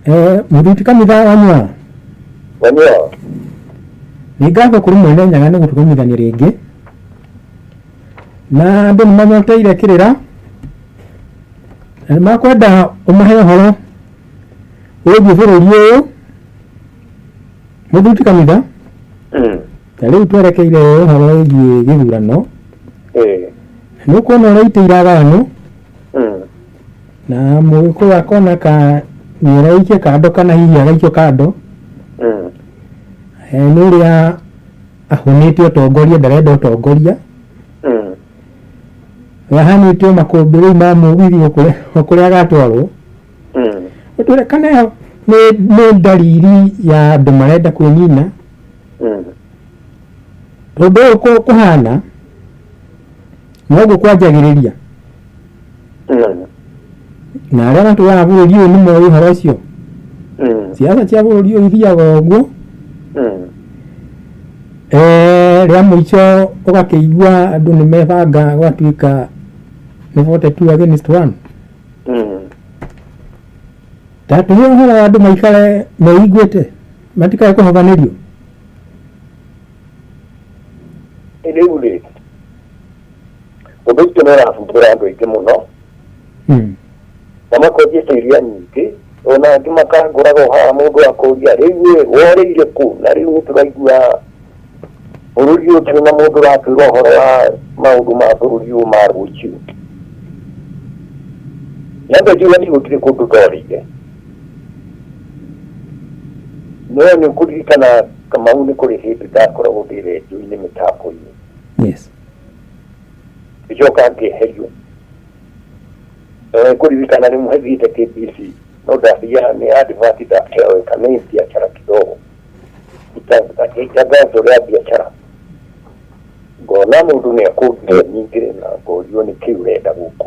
Mũthuri kanitha wanyua. Wanyua. Nĩ ngatho kũrĩ Mwene Nyaga nĩ gũtũmenyithania rĩngĩ. Na andũ nĩ manyoteire kĩrĩra na nĩ makwenda ũmahe ũhoro wĩgiĩ bũrũri ũyũ. Mũthuri kanitha, ta rĩu twerekeire ũhoro wĩgiĩ gĩthurano, nĩ ũkuona ũrĩa itĩ iragayanwo na Mũgĩkũyũ akona ka nĩ aroikia kando kana hihi agaikio kando. Nĩ ũrĩa ahũnĩte ũtongoria, ndarenda ũtongoria. We ahanĩte o makũmbĩ rĩu ma mũgithi o kũrĩa agatwarwo. Ũtwĩre kana ĩyo nĩ ndariri ya andũ marenda kwĩnina, tondũ ũyũ kũhana noguo kwanjagĩrĩria, na arĩa matũraga bũrũri ũyũ nĩ moĩ ũhoro ũcio. Ciaca cia bũrũri ũyũ ithiaga ũguo. Rĩa mũico ũgakĩigua andũ nĩ mebanga gwatuĩka nĩ 42 against 1. Ta tũhe ũhoro wa andũ maikare meiguĩte matikae kũhobanĩrio. Rĩu rĩ, ũndũ ũcio nĩ ũrahumbũra andũ aingĩ mũno na makonjia ciũria nyingĩ, ona angĩ makangũraga o haha, mũndũ akũria, rĩu ĩ worĩire kũ? Na rĩu nĩ tũraigua bũrũri ũyũ ũtarĩ na mũndũ ũratwĩra ũhoro wa maũndũ ma bũrũri ũyũ ma rũciũ. Nyambe njuge niĩ gũtirĩ kũndũ ndorĩire, no nĩ ũkũririkana, Kamau, nĩ kũrĩ hĩndĩ ndakoragwo ndĩ rendio-inĩ mĩtambo-inĩ. Ngĩcoka ngĩeherio. Na kũririkana rĩmwe thiĩte KBC, no ndathiaga nĩ advert ndaheoeka nĩ biacara kidogo, itangazo rĩa biacara, ngona mũndũ nĩ akũngia nyingĩre na ngorio nĩ kĩ ũrenda gũkũ.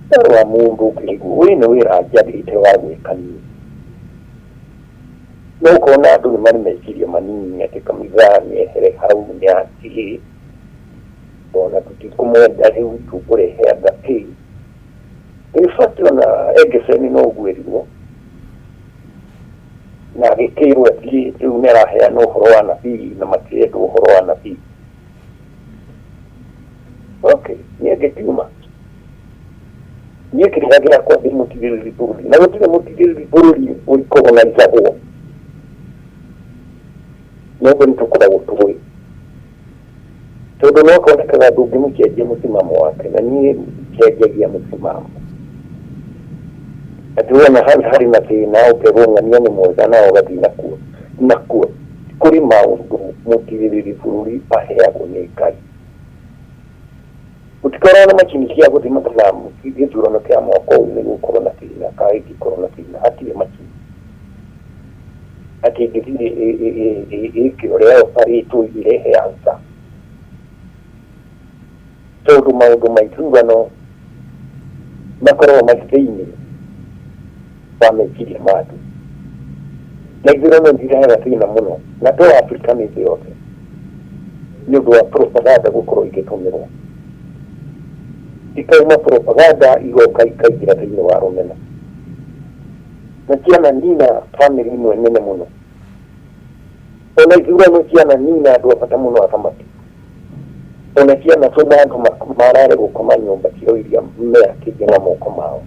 Ndarora mũndũ ngĩigua ũyũ nĩ wĩra njathĩte wa gwĩka niĩ. No ũkona andũ nĩ marĩ meciria manini atĩ kanitha nĩ ehere hau, nĩ atige, ona tũtikũmwenda, rĩu tũkũrehe anga kĩ. In fact ona Egesen no ũguo erirwo na agĩkĩrwo athiĩ, rĩu nĩ araheana ũhoro wa nabii na matirendwo ũhoro wa nabii. Okay, niĩ ngĩkiuma. Niĩ kĩrĩra gĩakwa ndĩ mũtigĩrĩri bũrũri, na gũtirĩ mũtigĩrĩri bũrũri ũrikogonaizagwo noguo nĩ tũkoragwo tũĩ, tondũ no konekaga ndũngĩmũcenjia mũsimamo wake, na niĩ njenjagia mũsimamo. Atĩ wona harĩ na thĩna ũkerwo ng'ania nĩ mwega na ũgathiĩ nakuo nakuo. Kũrĩ maũndũ mũtigĩrĩri bũrũri aheagwo nĩ Ngai. Gũtikoragwo na macini cia gũthima kana gĩthurano kĩa mwaka ũyũ nĩ gũkorwo na thĩna kana gĩtingĩkorwo na thĩna. Hatirĩ macini atĩ ĩngĩthiĩ ĩke ũrĩa ĩobarĩtwo ĩrehe answer, tondũ maũndũ ma ithurano makoragwo marĩ thĩinĩ wa meciria ma andũ, na ithurano nĩ irehaga thĩna mũno, na to Afrika, nĩ thĩ yothe, nĩ ũndũ wa propaganda gũkorwo igĩtũmĩrwo. Ikauma propaganda igoka ikaingĩra thĩinĩ wa rũmena, na ciananina bamĩrĩ imwe nene mũno. Ona ithurano ciananina andũ a bata mũno, athamaki. Ona cianatũma andũ marare gũkoma nyũmba ciao iria meakĩte na moko mao.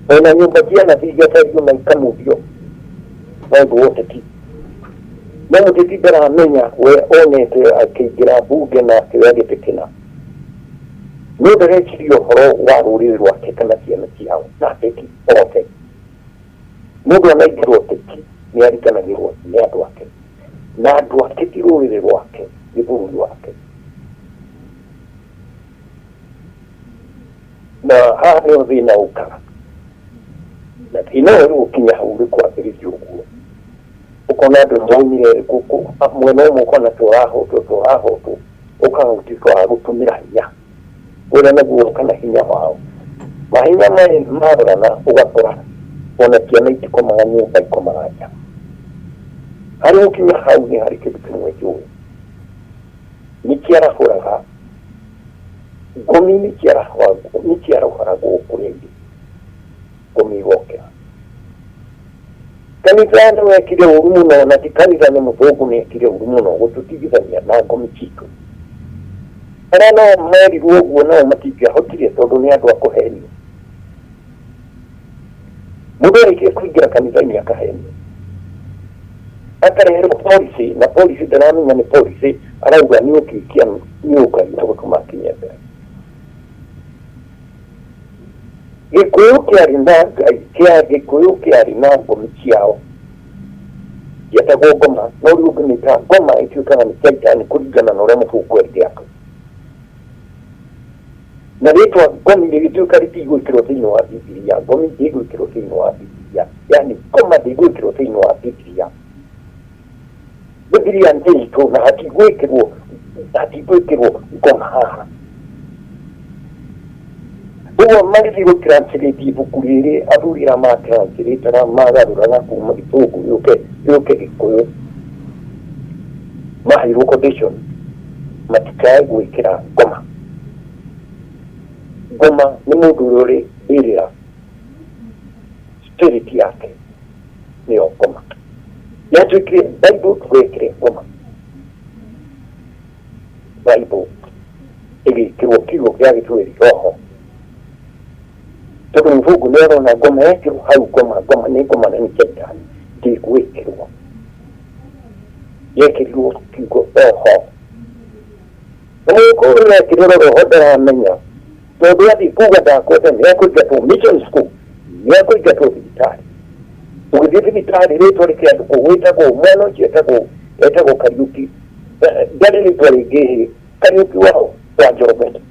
Ona nyũmba cianathi igacario na ikamũthio na ũndũ wa ũteti. No mũteti ndaramenya we onete akĩingĩra mbunge na akĩoya gĩtĩ kĩna. No ndareciria ũhoro wa rũrĩrĩ rwake kana ciana ciao na ateti othe. Mũndũ anaingĩra ũteti nĩ ariganagĩrwo nĩ andũ ake. Na andũ ake ti rũrĩrĩ rwake, nĩ bũrũri wake. Na haha nĩho thĩna ũkaga. Na thĩna ũyũ rĩu ũkinya hau rĩ kwambĩrĩria ũguo. Ũkona andũ nĩ maumire mwena ũmwe, ũkona tũrahotwo tũrahotwo, ũkaga gũtuĩka wa gũtũmĩra hinya. Ũrĩa naguo kana hinya wao. Mahinya marorana ũgakora ona ciana itikomaga nyũmba, ikomaga nja. Harĩ gũkinya hau nĩ harĩ kĩndũ kĩmwe njũĩ. Nĩ kĩarahũraga ngomi, nĩ kĩarahũraga kũrĩa irĩ ngomi igokĩra. Kanitha nĩ wekire ũru mũno, na ti kanitha nĩ mũthũngũ nĩ ekire ũru mũno gũtũtigithania na ngomi citũ. Arĩa nao merirwo ũguo nao matingĩahotire tondũ nĩ andũ a kũhenio. Mũndũ arĩkia kũingĩra kanitha-inĩ akahenio, akareherwo policy, na policy ndaramenya nĩ policy arauga nĩ ũkristiano, nĩ ũngai wa gũtũma akinye mbere. Gĩkũyũ kĩarĩ na Ngai, kĩa Gĩkũyũ kĩarĩ na ngomi ciao cietagwo ngoma, no rĩu ũngĩmĩta ngoma ĩtuĩkaga nĩ caitani kũringana na ũrĩa mũbũngũ erire andũ. Na rĩtwa ngomi rĩgĩtuĩka rĩtigwĩkĩrwo thĩinĩ wa Bibilia, ngomi ndĩgwĩkĩrwo thĩinĩ wa Bibilia, yani ngoma ndĩgwĩkĩrwo thĩinĩ wa Bibilia. Bibilia nĩ itũ na hatigwĩkĩrwo ngoma haha. Ũguo magĩthiĩ gũ translate ibuku rĩrĩ, athuri arĩa ma translate magarũraga kuma gĩthũngũ gĩũke Gĩkũyũ, maheirwo condition matikae gwĩkĩra ngoma. Ngoma nĩ mũndũ ũrĩa ũrĩ mbĩrĩra, spirit yake nĩyo ngoma. Yatuĩkire Bible ndũgekĩre ngoma. Bible ĩgĩkĩrwo kiugo kĩa Gĩthweri roho, tondũ mũthũngũ nĩ arona ngoma yekĩrwo hau, ngoma ngoma nĩ ngoma na nĩ caitani, ndĩgwĩkĩrwo. Yekĩrirwo kiugo roho, na mũgĩkũyũ ũrĩa ekĩrĩrwo roho ndaramenya, tondũ athiĩ kuga ndakwenda nĩ ekũingatwo mission school, nĩ ekũingatwo thibitarĩ. Ũgĩthiĩ thibitarĩ rĩtwa rĩkĩandĩkwo wĩtagwo mwana ũcio etagwo Kariũki, ndarĩ rĩtwa rĩngĩ hĩ, Kariũki wao wa Njoroge.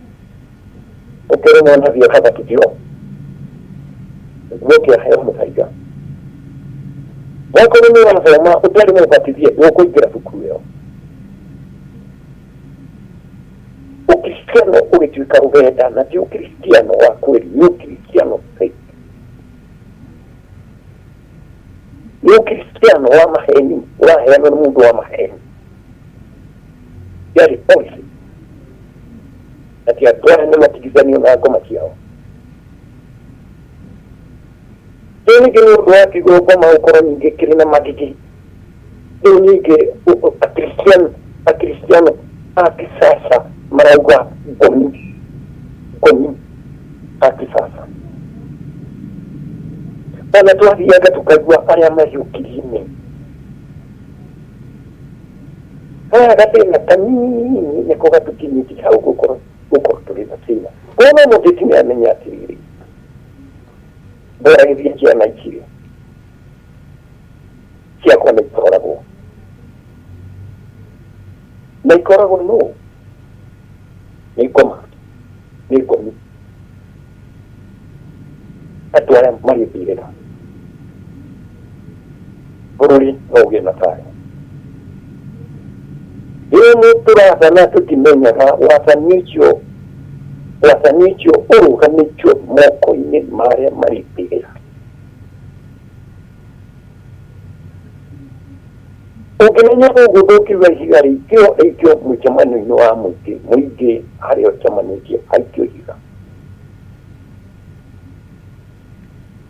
Ũkerwo mwana athiĩ akabatithio nĩguo kĩaheo mũthaiga. Wakorwo nĩ ũrathoma ũtarĩ mũbatithie ndũkũingĩra thukuru ĩyo. Ũkristiano ũgĩtuĩka rũrenda, na ti ũkristiano wa kweli, nĩ ũkristiano fake, nĩ ũkristiano wa maheni ũraheanwo nĩ mũndũ wa maheni. Yarĩ policy atĩ andũ aya nĩ matigithanio na ngoma ciao. Rĩu ningĩ nĩ ũndũ wa kiugo ngoma gũkorwo ningĩ kĩrĩ na magigi, rĩu ningĩ akristiano a kisasa marauga ngomi, ngomi a kisasa. Ona twathiaga tũkaigua arĩa mariũkirie-inĩ haha gathĩna kanini nĩko gatũkinyĩtie hau gũkorwo tũrĩ na thĩna. Koguo mũteti nĩ amenya atĩrĩrĩ, ndoragithie ciana ici ciakwa nĩ ikoragwo na ikoragwo nũ nĩ ngoma, nĩ ngomi, andũ arĩa marĩ mbĩrĩra. Bũrũri no ũgĩe na thayũ rĩu tũrathana tũtimenyaga wathani ũcio ũrũgamĩtio moko-inĩ marĩa marĩ mbĩrĩra. Ũngĩmenya ũguo ndũkiuga ihiga rĩikio rĩikio mũcemanio-inĩ wa mũingĩ, mũingĩ harĩa ũcemanĩtie haikio ihiga,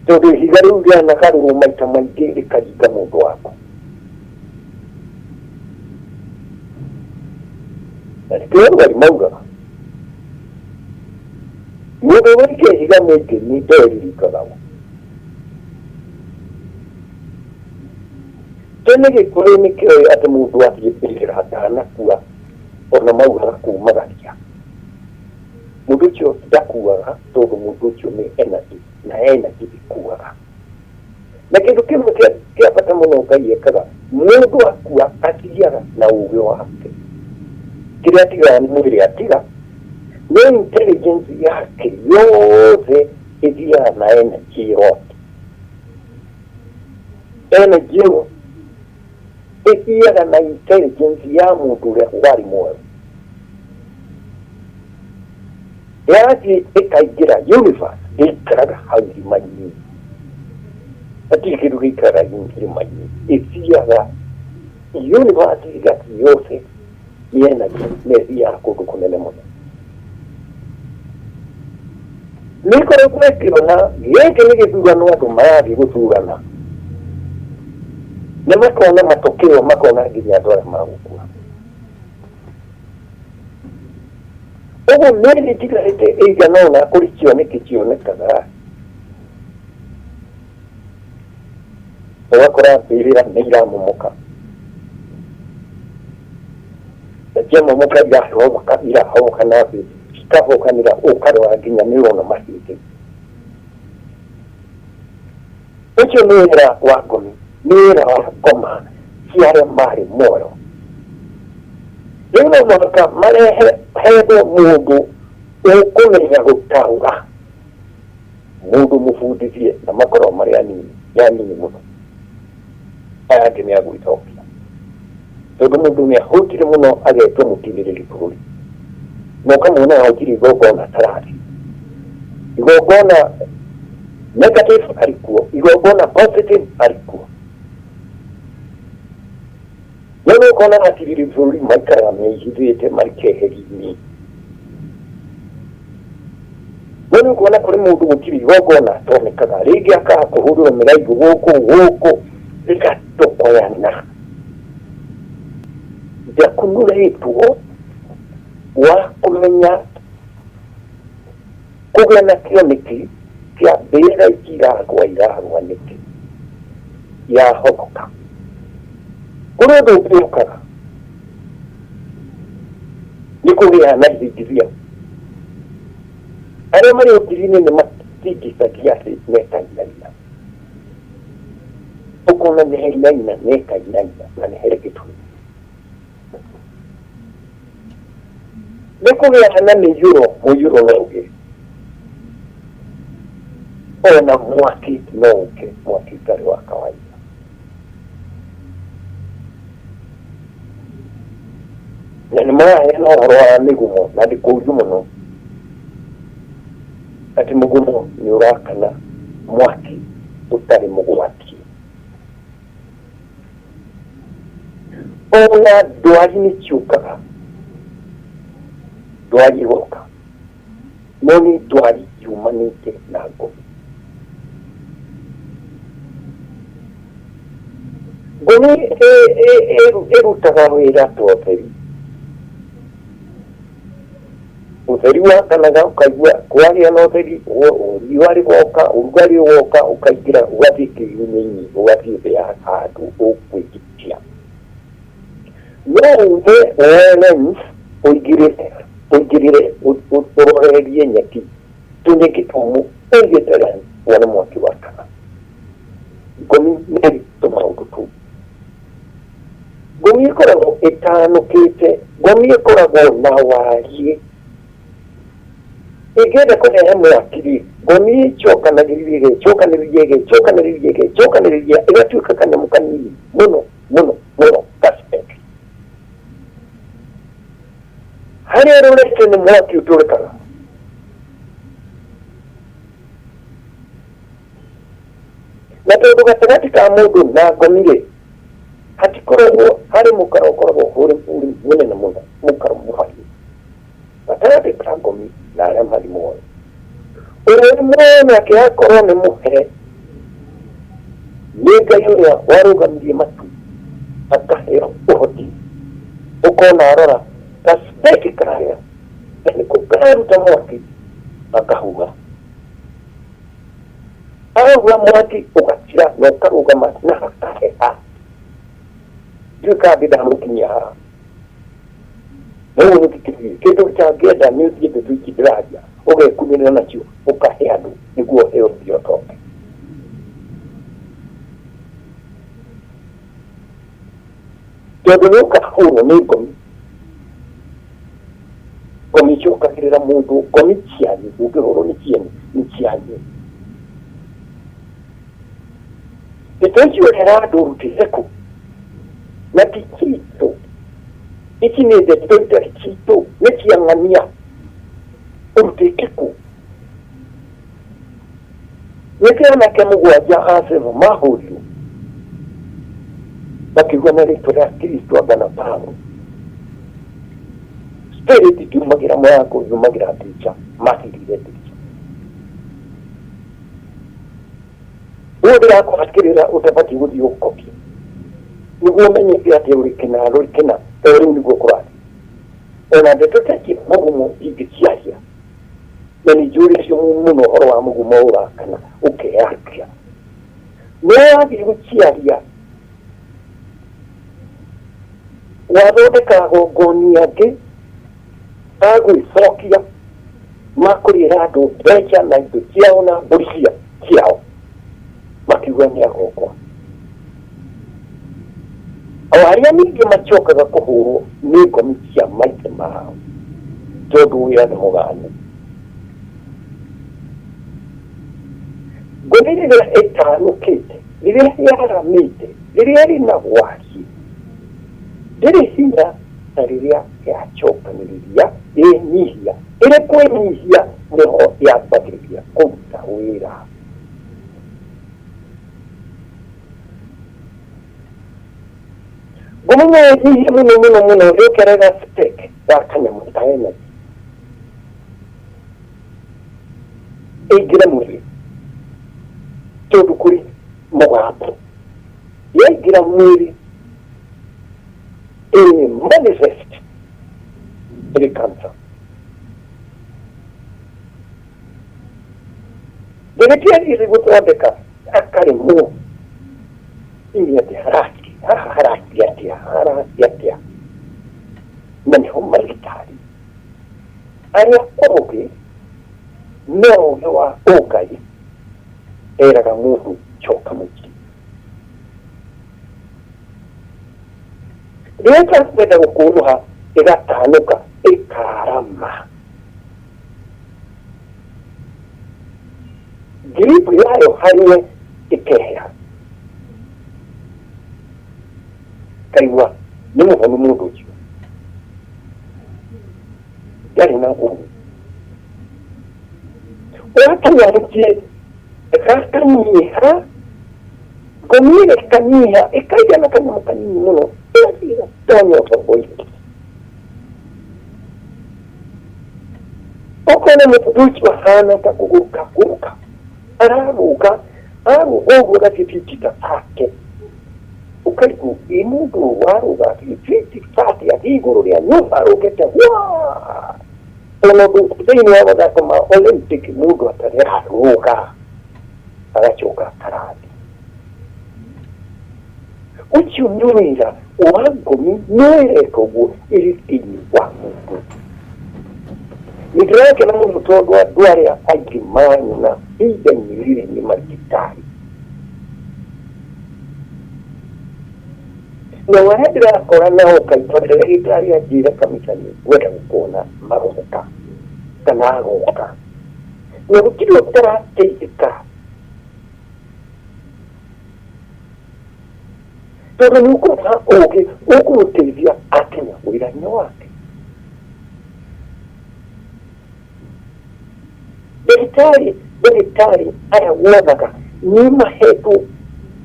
tondũ ihiga rĩu rĩanagarũrwo maita maingĩ rĩkaringa mũndũ waku. Na nĩkĩo arwari maugaga mũndũ ũgũikia ihiga mũingĩ nĩ ndoĩririkanaga. Tene Gĩkũyũ nĩ kĩoĩ atĩ mũndũ athiĩ mbĩrĩra ndanakua, ona maugaga kumagaria mũndũ ũcio ndakuaga, tondũ mũndũ ũcio nĩ energy na energy ĩkuaga. Na kĩndũ kĩmwe kĩa bata mũno Ngai ekaga, mũndũ akua athiaga na ũgĩ wake. Kĩrĩa atigaga nĩ mwĩrĩ atiga, no intelligence yake yothe ĩthiaga na energy yote. Energy ĩyo ĩthiaga na intelligence ya mũndũ ũrĩa warĩ muoyo, yathiĩ ĩkaingĩra universe, ĩikaraga hau irima-inĩ. Hatirĩ kĩndũ gĩikaraga irima-inĩ, ĩthiaga universe ĩgathiĩ yothe nĩ energy na ĩthiaga kũndũ kũnene mũno. Nĩ ĩkoretwo ĩkĩona gĩkĩ nĩ gĩthurano, andũ marathiĩ gũthurana. Na makona matokeo, makona nginya andũ arĩa magũkua. Ũguo mĩeri ĩtigarĩte ĩigana ũna kũrĩ kĩoneki kĩonekaga, ũgakora mbĩrĩra nĩ iramomoka, na ciamomoka irahoboka, irahoboka na thĩ, cikahobokanĩra, ũkarora nginya nĩ ũrona mahĩndĩ. Ũcio nĩ wĩra wa ngomi, nĩ wĩra wa ngoma cia arĩa marĩ muoyo. Rĩu no mũhaka marehe hetwo mũndũ ũkũmenya gũtaũra, mũndũ mũbundithie, na makorwo marĩ anini, nĩ anini mũno. Aya angĩ nĩ agwĩcokia, tondũ mũndũ nĩ ahũtire mũno agetwo mũtirĩrĩri bũrũri, na ũkamuona ahotire igongona tarathiĩ igongona negative arĩ kuo, igongona positive arĩ kuo. No nĩ ũkona atirĩrĩri bũrũri maikaraga meihithĩte marĩ keheri-inĩ. No nĩ ũkuona kũrĩ mũndũ gũtirĩ igongona atonekaga, rĩngĩ akaga kũhũrĩrwo mĩraigũ gũkũ gũkũ rĩgatokoyana ndakunũrĩtwo wa kũmenya kũgĩa na kĩoneki kĩa mbĩrĩra ici iragwa iragwa nĩkĩ yahoboka. Kũrĩ ũndũ ũngĩ ũkaga nĩ kũgĩa na ithingithia. Arĩa marĩ ũkiri-inĩ nĩ matingithagia thĩ na ĩkainaina, ũkona nĩ hainaina na ĩkainaina na nĩ harĩ gĩtũmi. Nĩ kũgĩa na mĩiyũro, mũiyũro no ũgĩe, ona mwaki no ũke, mwaki ũtarĩ wa kawaida. Na nĩ maraheana ũhoro wa mĩgumo, na nĩ kũũru mũno atĩ mũgumo nĩ ũrakana mwaki ũtarĩ mũgwatie. Ona ndwari nĩ ciũkaga, ndwari ĩgoka, no nĩ ndwari yumanĩte na ngomi. Ngomi ĩrutaga wĩra ta ũtheri. Ũtheri wakanaga ũkaigua kwagĩa na ũtheri, riũa rĩgoka, ũrugarĩ ũgoka, ũkaingĩra ũgathiĩ kĩgunyĩ-inĩ, ũgathiĩ thĩ ya handũ ũkwĩgitia. No ume woe lens ũingĩrĩre ũingĩrĩre ũrorerie nyeki, tũnyeki tũmũ ũigĩte lens wone mwaki wakana. Ngomi nĩ tũmaũndũ tũu. Ngomi ĩkoragwo ĩtanũkĩte, ngomi ĩkoragwo na wariĩ. Ĩngĩenda kũrehe mwaki rĩ, ngomi ĩcokanagĩrĩria ĩgecokanĩrĩria ĩgecokanĩrĩria ĩgecokanĩrĩria ĩgatuĩka kanyamũ kanini mũno mũno mũno ga speck. Harĩa ĩrorete nĩ mwaki ũtũrĩkaga. Na tondũ gatagatĩ ka mũndũ na ngomi-rĩ, hatikoragwo harĩ mũkaro ũkoragwo ũrĩ ũrĩ mũnene mũno, mũkaro mũhaihu gatagatĩ ka ngomi na arĩa marĩ muoyo. Ũrĩa ũrĩ muoyo nake akorwo nĩ mũhe nĩ Ngai ũrĩa warũgamirie matu akaheo ũhoti, ũkona arora gaspeki karĩa na nĩko kararuta mwaki akahuha. Ahuha mwaki ũgakira na ũkarũgama na hakaheha. Ndiũĩ kana ndĩ ndamũkinyia haha. Na ũguo mũthikĩrĩrie, kĩndũ ũtangĩenda nĩ ũthiĩ ndeto ici ndĩraria ũgekunĩrĩra nacio ũkahe andũ nĩguo ũheo mbia ũtonge. Tondũ nĩ ũkahũrwo nĩ ngomi. Ngomi icokagĩrĩra mũndũ, ngomi cianyu, ũngĩhũrwo nĩ ciene, nĩ cianyu. Ndeto icio ũrera andũ ũrutĩte kũ? Na ti citũ. Ici nĩ ndeto itarĩ citũ, nĩ cia ng'ania. Ũrutĩte kũ? Nĩkĩ anake mũgwanja a Seva mahũrirwo makiuga na rĩtwa rĩa Kristo anga na Paulo? Spirit ndiumagĩra mũrango, yumagĩra ndirica. Mahirire ndirica. Ũguo ndĩrakũhatĩrĩra ũtabatiĩ gũthiĩ gũkobia. Nĩguo ũmenyete atĩ rũrĩ kĩna rũrĩ kĩna, o rĩu nĩguo kũrathiĩ. Ona ndeto ta ici mũgumo ingĩciaria, na nĩ njũrĩtio mũno ũhoro wa mũgumo ũrakana ũkeyakia. No wathiĩ gũciaria wathondeka agongoni angĩ a gwĩcokia makũrĩra andũ mbeca na indo ciao na mbũri ciao makiuga nĩ agongoni. O arĩa ningĩ macokaga kũhũrwo nĩ ngomi cia maithe mao tondũ wĩra nĩ mũganu. Ngomi rĩrĩa ĩtanũkĩte, rĩrĩa yaramĩte, rĩrĩa rĩna wariĩ, ndĩrĩ hinya ta rĩrĩa yacokanĩrĩria yenyihia. Ĩrĩ kwĩnyihia nĩho yambagĩrĩria kũruta wĩra. Ngomi no ĩnyihie mũno mũno mũno yũkere ga spec ga kanyamũ ka energy ĩingĩre mwĩrĩ tondũ kũrĩ mũgambo yaingĩra mwĩrĩ ĩ manifest ĩrĩ cancer. Ndagĩtarĩ gũthondeka akaremwo hihi atĩ haraki haha haraki atĩa haraki atĩa, na nĩho marigitari arĩa ũgĩ no ũgĩ wa ũngai eraga mũndũ coka mũciĩ. Rĩrĩa ĩtakwenda gũkũnũha ĩgatanũka ĩkarama. Grip yayo harĩ we ĩkehera. Kaigua nĩ mũhonu mũndũ ũcio. Ndarĩ na ũru. Wakinya mũciĩ gakanyiha, ngomi ĩrĩa ĩkanyiha, ĩkaigana kanyamũ kanini mũno, ĩgathiĩ ĩgatonya ũtongo-inĩ. Ũkona mũndũ ũcio ahana ta kũgũrũka kũrũka, ararũga, arũga ũguo agathiĩ biti ta 30. Ũkaigua ĩ mũndũ ũyũ warũga athiĩ biti 30 athiĩ igũrũ rĩa nyũmba arũgĩte waa. Ona ũndũ thĩinĩ wa mathako ma Olympic mũndũ atarĩ arũga agacoka akarathi. Ũcio nĩ wĩra wa ngomi no ĩreka ũguo ĩrĩ thĩinĩ wa mũndũ. Nĩ ndĩrakena mũno tondũ andũ arĩa aingĩ manyona ihinda-inĩ rĩrĩ nĩ marigitari. Na arĩa ndĩrakora nao kaingĩ ndagĩtarĩ anjĩra kanitha nĩ ngwenda gũkuona magoka kana agoka. Na gũtirĩ ũtarateithĩka tondũ nĩ ũkũmũha ũgĩ ũkũmũteithia akinya wĩra-inĩ wake. Ndagĩtarĩ ndagĩtarĩ aya wonaga nĩ mahetwo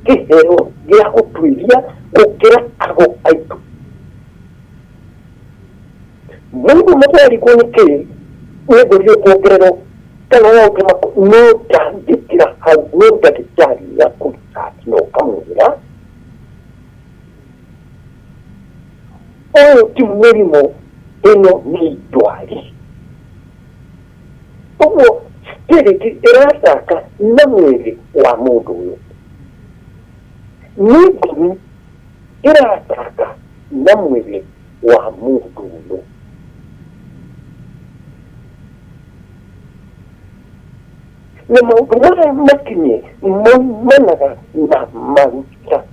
kĩheo gĩa gũtuĩria gũkĩra ago aitũ. Mũndũ mũtwarigwo nĩ kĩĩ nĩ mbũri ũkuongererwo kana ya ũtũma no ndangĩkĩra hau no ndagĩtarĩ ya kũresearch na ũkamwĩra ũyũ ti mũrimũ ĩno nĩ ndwari. Ũguo spirit ĩrathaka na mwĩrĩ wa mũndũ ũyũ. Nĩ ngomi ĩrathaka na mwĩrĩ wa mũndũ ũyũ. Na maũndũ maya makinye maumanaga na maruta.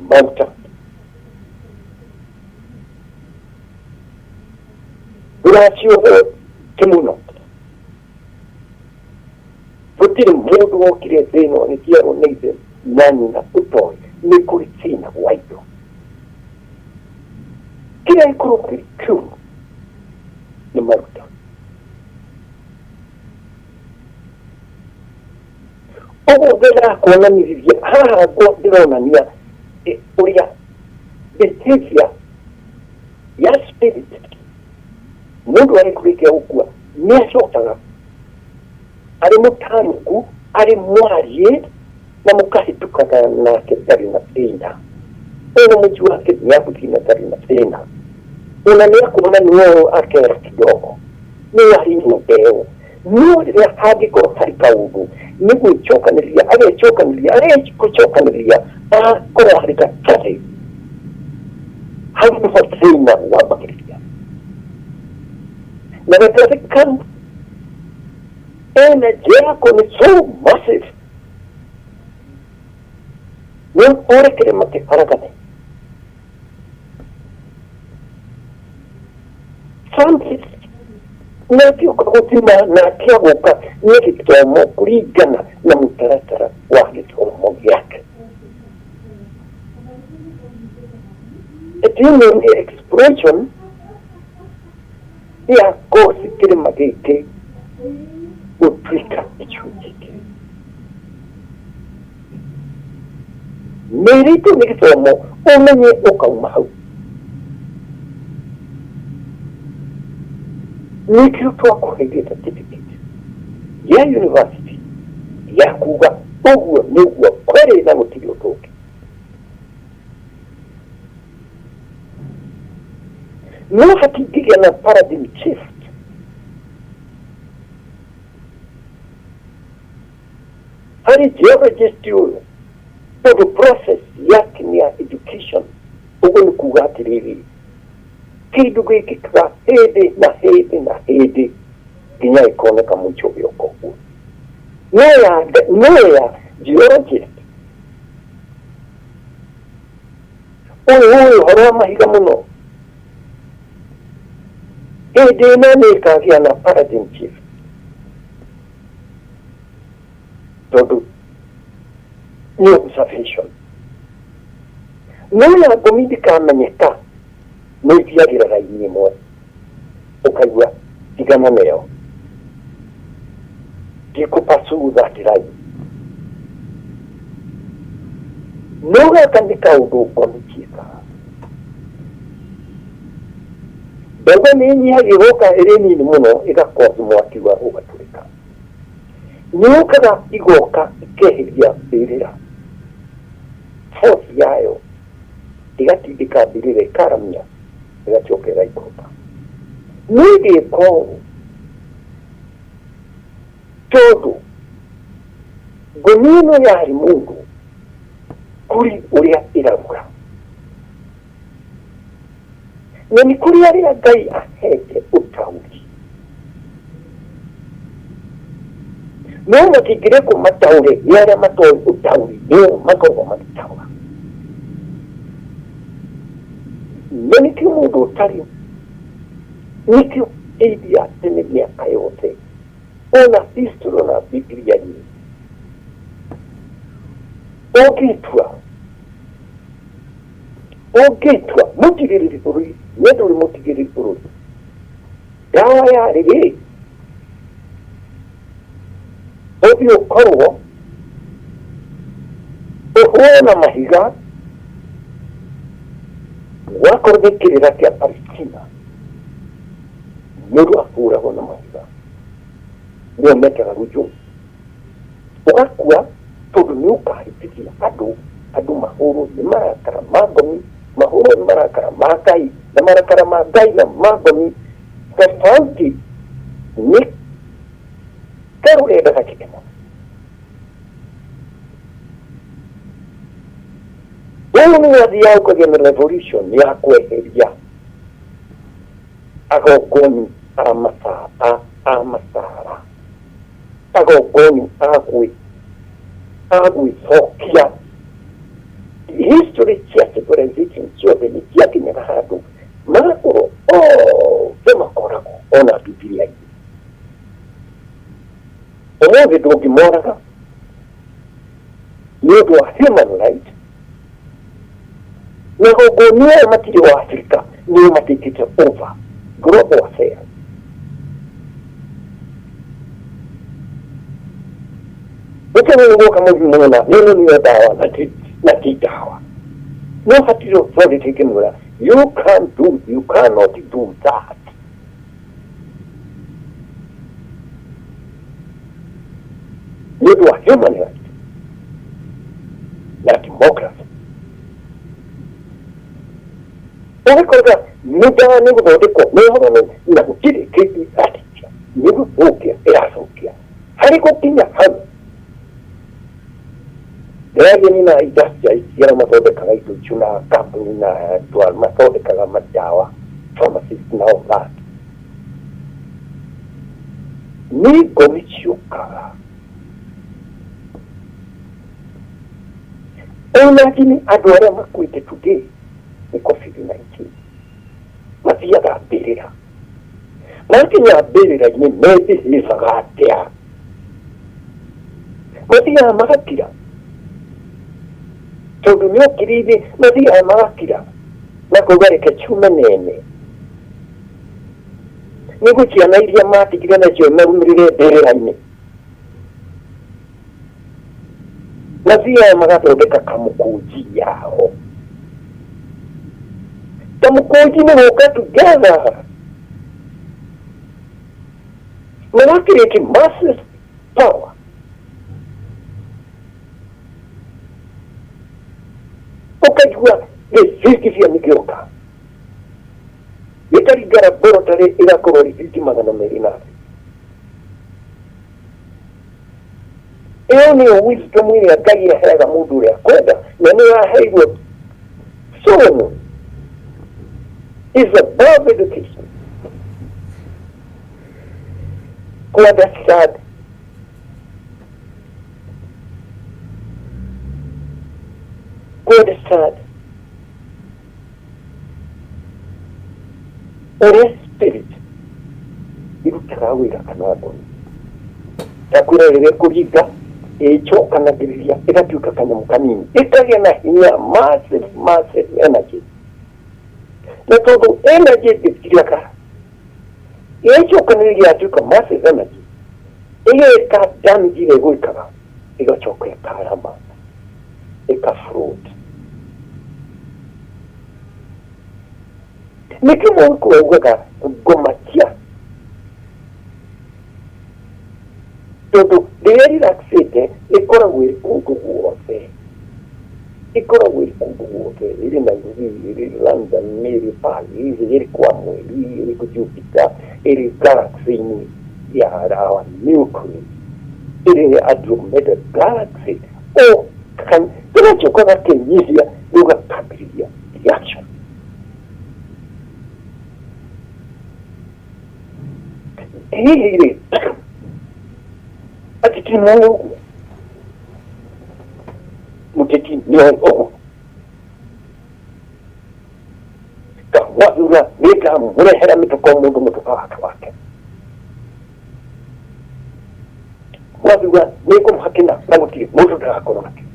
Maruta. Rũracio ti mũno. Gũtirĩ mũndũ wokire thĩ ĩno agĩciarwo nĩ ithe na nyina ũtoĩ nĩ kũrĩ thĩna wa indo. Kĩrĩa gĩkorwo kĩrĩ kĩũru nĩ maruta. Ũguo ndĩrakuonanĩrĩria haha ndĩronania ũrĩa behavior ya spirit mũndũ arĩ kũrĩkia gũkua nĩ acokaga arĩ mũtanuku arĩ mwariĩ. Na mũkahĩtũkaga nake ndarĩ na thĩna. Ona mũci wake nĩagũthiĩ na ndarĩ na thĩna. Ona nĩakuona nĩoũ akera kidogo. Nĩ harĩ nyũmba ĩyo. No rĩrĩa hangĩkorwo harĩ kaũndũ nĩ gwĩcokanĩrĩria agecokanĩrĩria agegũcokanĩrĩria akorwo harĩ gatarĩ hau nĩho thĩna wambagĩrĩria. Na gatathĩ kau energy yako nĩ so massive no ũre kĩrĩma kĩharagane. Francis nake ũka gũthima nake agũka nĩ gĩthomo kũringana na mũtaratara wa gĩthomo gĩake. Ĩno nĩ explosion ya kosi kĩrĩma gĩkĩ gũtuĩka gĩcunjĩ kĩrĩ. Mĩrĩtwo nĩ gĩthomo ũmenye ũkauma hau. Nĩkĩo twakũheire certificate ya university ya kuga ũguo nĩguo kũrĩ na gũtirĩ ũndũ ũngĩ. No hatingĩgĩa na paradigm shift harĩ geologist ũyũ tondũ process yake nĩ ya education. Ũguo nĩ kuga atĩrĩrĩ, kĩndũ gĩkĩkaga hĩndĩ na hĩndĩ na hĩndĩ nginya ĩkoneka mũico gĩoka ũguo. No ya geologist ũyũ ũyũ ũhoro wa mahiga mũno hĩndĩ ĩno nĩ ĩkagĩa na paradigm shift tondũ nĩ observation. No ya ngomi ndĩkamenyeka nĩ ĩthiagĩra raini ĩmwe ũkaigua tigana nayo ndikũ pursue that line. No gaka nĩ kaũndũ ngomi ciĩkaga. Mbembe nĩ ĩnyihagia ĩgoka ĩrĩ nini mũno ĩgakothi mwaki wa ũgatũrĩka. Nĩ yũkaga igoka ikeheria mbĩrĩra force yayo ĩgatindĩka mbĩrĩra ĩkaramia ĩgacoka ĩgaikũrũka. Nĩ ĩgĩka ũũ tondũ ngomi ĩno yarĩ mũndũ kũrĩ ũrĩa ĩraruga na nĩ kũrĩ arĩa Ngai ahete ũtaũri no matingĩrekwo mataũre nĩ arĩa matoĩ ũtaũri nĩo makoragwo magĩtaũra. Na nĩkĩo mũndũ ũtarĩ nĩkĩo hĩndĩ ya tene mĩaka yothe ona history ona Bibilia-inĩ ũngĩtua mũtigĩrĩri bũrũri nĩ ndũrĩ mũtigĩrĩri bũrũri ndawa yarĩ rĩ ũthiĩ ũkorwo ũhũrwo na mahiga wakorwo nĩ kĩrĩra kĩa Palestina mũndũ ahũragwo na mahiga nĩo metaga rujũ ũgakua tondũ nĩ ũkahĩtithia andũ andũ mahũrwo nĩ marakara ma ngomi mahũrwo nĩ marakara ma Ngai na marakara ma Ngai na ma ngomi tofauti nĩ karũrenda gakĩte mũno. Ũyũ nĩ wathiaga ũkagĩa na revolution ya kweheria agongoni a masara agongoni a gwĩcokia history cia civilization ciothe nĩ ciakinyaga handũ magakorwo othe makoragwo ona Bibilia-inĩ. Ũmũthĩ ndũngĩmoraga nĩ ũndũ wa human right na gongoni aya matirĩ wa Afrika nĩo matekĩte over global affairs. Ũkĩona nĩ gwoka mũrimũ mũna ĩno nĩyo ndawa na ti ndawa no hatirĩ authority ĩngĩmwĩra you can do you cannot do that. Nĩ ũndũ wa human right. Ũgĩkoraga nĩ ndawa nĩ gũthondekwo nĩ ũhoro na gũtirĩ kĩndũ ĩrateithia, nĩ gũthũkia ĩrathũkia. Harĩ gũkinya hau ndĩraria nĩ na industries arĩa mathondekaga indo icio na kambuni na andũ a mathondekaga mandawa, pharmacist na all that, nĩ ngomi ciũkaga. Imagine andũ arĩa makuĩte today nĩ COVID-19 mathiaga mbĩrĩra, makinya mbĩrĩra-inĩ mebehĩvaga atĩa? Mathiaga magakira tondũ nĩ okirire, mathiaga magakira makauga reke ciume nene nĩguo ciana iria matigire nacio marumĩrĩre mbĩrĩra-inĩ. Mathiaga magathondeka kamũkũnji yao, kamũkũnji nĩ gũka together magacreate massive power. Ũkaigua gĩthingithia nĩ gĩoka gĩkaringa laboratory ĩgakorwo ribiti 200 na thĩ. Ĩyo nĩyo wisdom ĩrĩa Ngai aheaga mũndũ ũrĩa akwenda, na nĩyo aheirwo Solomon, is above education ku understand. Ku understand ũrĩa spirit irutaga wĩra kana ngoni ndakwĩra rĩrĩa ĩkũringa ĩcokanagĩrĩria ĩgatuĩka kanyamũ kanini, ĩkagĩa na hinya, massive, massive energy. Na tondũ energy ndĩthiraga, ĩcokanĩrĩria yatuĩka massive energy, ĩgeka damage ĩrĩa ĩgwĩkaga, ĩgacoka ĩkarama, ĩka float. Nĩkĩo Mũgĩkũyũ augaga ngoma cia, tondũ rĩrĩa relaxĩte ĩkoragwo ĩrĩ kũndũ guothe, ĩkoragwo ĩrĩ kũndũ guothe, ĩrĩ Nairobi, ĩrĩ London, ĩrĩ Paris, ĩrĩ kwa mweri, ĩrĩ Jupiter, ĩrĩ galaxy-inĩ ya our Milky Way, ĩrĩ Andromeda galaxy. O tũgacoka gakenyihia rĩu gakambĩrĩria reaction. Hihi rĩ, atĩ ti moĩ ũguo, mũteti nĩ oĩ ũguo ndamwathura nĩ ndamũrehera mĩtũka, mũndũ mũtũka wake wake mwathura nĩ ngũmũhakĩna na gũtirĩ mũndũ ndagakorwo nakĩo.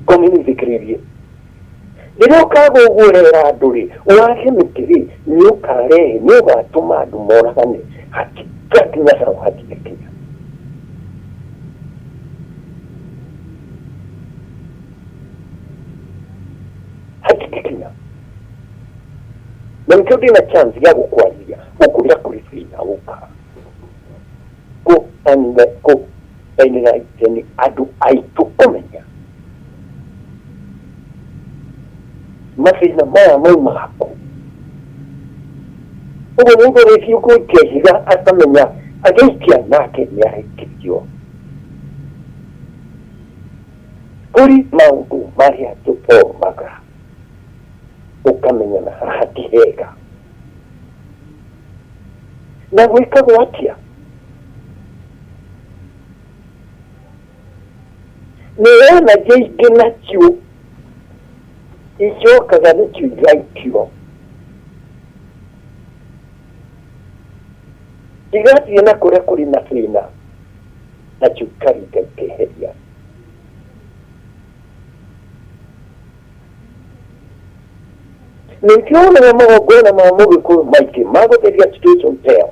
Ngomi nĩ ithikĩrĩrie rĩrĩa ũkaga ũguo ũrera andũ rĩ, wage mĩtĩ rĩ, nĩ ũkarehe, nĩ ũgatũma andũ moragane, hatigakinya hau, hatigakinya. Hatigakinya. Na nĩkĩo ndĩna chance ya gũkwarĩria gũkũrĩa kũrĩ thĩna ũkaga kũ kũ enlighten andũ aitũ kũmenya mathĩna maya maumaga kũ. Ũguo mũndũ rĩngĩ ũgũikia ihiga akamenya agĩikia nake nĩ araikĩrio. Kũrĩ maũndũ marĩa tũthomaga ũkamenya na haha ti hega na gwĩkagwo atĩa. Nĩ energy ingĩ nacio icokaga nacio igaikio, igathiĩ na kũrĩa kũrĩ na thĩna, nacio ikaringa ikeheria. Nĩkĩo wonaga magongona ma Mũgĩkũyũ maingĩ ma gũtheria situation teo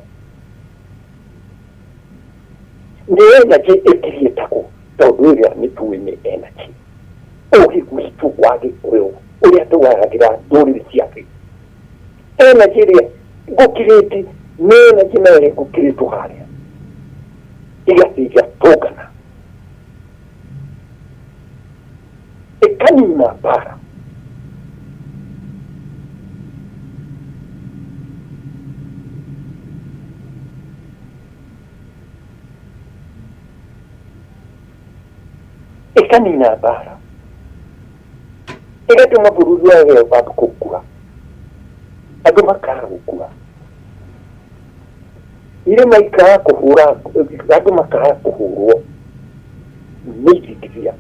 nĩ energy ĩkiriĩtagwo, tondũ ĩrĩa nĩ tũĩ nĩ energy. Ũgĩ witũ wa Gĩkũyũ ũrĩa tũgayagĩra ndũrĩrĩ cia thĩ, energy ĩrĩa ngũkirĩti nĩ energy nayo ĩrĩa ngũkirĩtwo harĩa igathiĩ igatũngana ĩkanina mbara. Ĩkanina mbara, ĩgatũma bũrũri wage wa gũkua, andũ makaga gũkua, irĩma ikaga kũhũra, andũ makaga kũhũrwo nĩ ithingithia.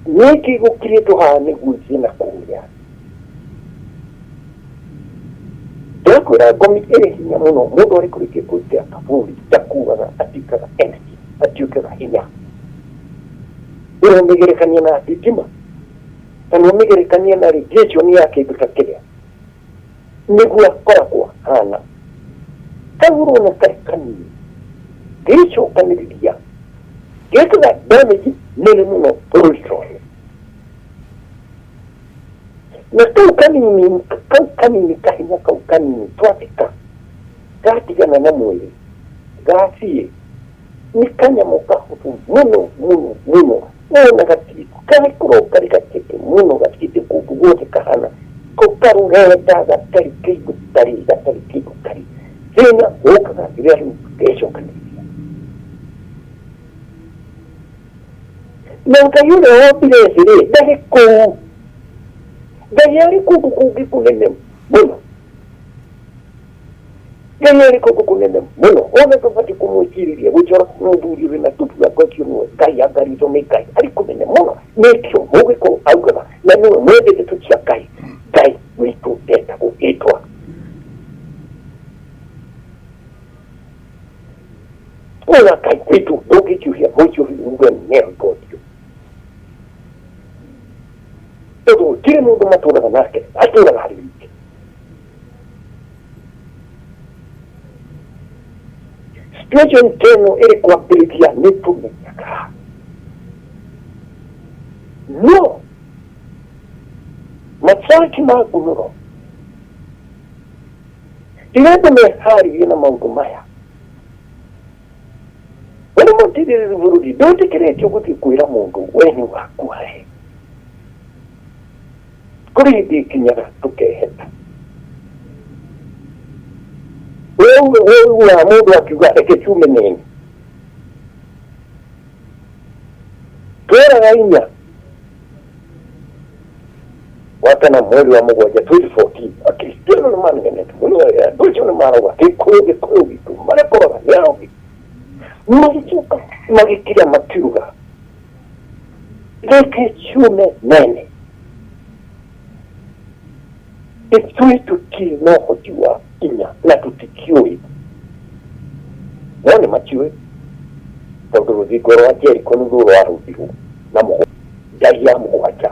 Nĩkĩ gũkirĩtwo haha nĩguo ithiĩ na kũrĩa? Ndakwĩra ngomi ĩrĩ hinya mũno. Mũndũ arĩ kũrĩkia kũingĩra kaburi ndakuaga, atuĩkaga energy, atuĩkaga hinya. Ũramĩgerekania na thitima kana ũmĩgerekania na radiation ya kĩndũ ta kĩrĩa nĩguo akoragwo hana kau ũrona karĩ kanini gĩcokanĩrĩria gĩkaga damage nene mũno bũrũri ta ũyũ. Na kau kanini, kau kanini, kahinya kau kanini twathika gatigana na mwĩrĩ gathiĩ, nĩ kanyamũ kahũthũ mũno mũno mũno, ona gatikorwo karĩ gakeke mũno, gathiĩte kũndũ guothe, kahana ko karũrenda gatarĩ kĩndũ karĩ, gatarĩ kĩndũ karĩ. Thĩna ũkaga rĩrĩa rĩu gecokanĩrĩria. Na Ngai ũrĩa wombire thĩ rĩ, ndarĩ kũu. Ngai arĩ kũndũ kũngĩ kũnene mũno. Ngai arĩ kũndũ kũnene mũno, ona tũbatiĩ kũmwĩcirĩria gũcora mũthuri ũrĩ na tũtua ũcio nĩwe Ngai, angaritho nĩ Ngai arĩ kũnene mũno. Nĩkĩo Mũgĩkũyũ augaga na nĩwe mwende ndeto cia Ngai, Ngai witũ etagwo ĩtwa. Ona Ngai witũ ndũngĩhiũhia mũhiũhi uge nĩagorio, tondũ gũtirĩ mũndũ matũraga nake, atũraga harĩ wike. Situation ta ĩno ĩrĩ kwambĩrĩria nĩ tũmenyaga, no macanki ma ngunũro rĩrĩa andũ meharĩrie na maũndũ maya ũrĩ mũtirĩrĩri bũrũri, ndwĩtĩkĩrĩtio gũthiĩ kwĩra mũndũ we nĩ waku hae. Kũrĩ hĩndĩ ĩkinyaga tũkeheta. Ũiguaga mũndũ akiuga reke ciume nene tweraga inya wa kana mweri wa mũgwanja 2014, Akristiano nĩ manegenete mũno, andũ acio nĩ marauga Gĩkũyũ, Gĩkũyũ gitũ marekoroga nĩ arogi. Magĩcoka magĩkira makiuga reke ciume nene. Ithuĩ tũtirĩ na ũhoti wa inya na tũtikĩũĩ, no nĩ makiũĩ, tondũ rũthingo rwa Jeriko nĩruo rwarũthirwo na mũgwanja, ndari ya mũgwanja.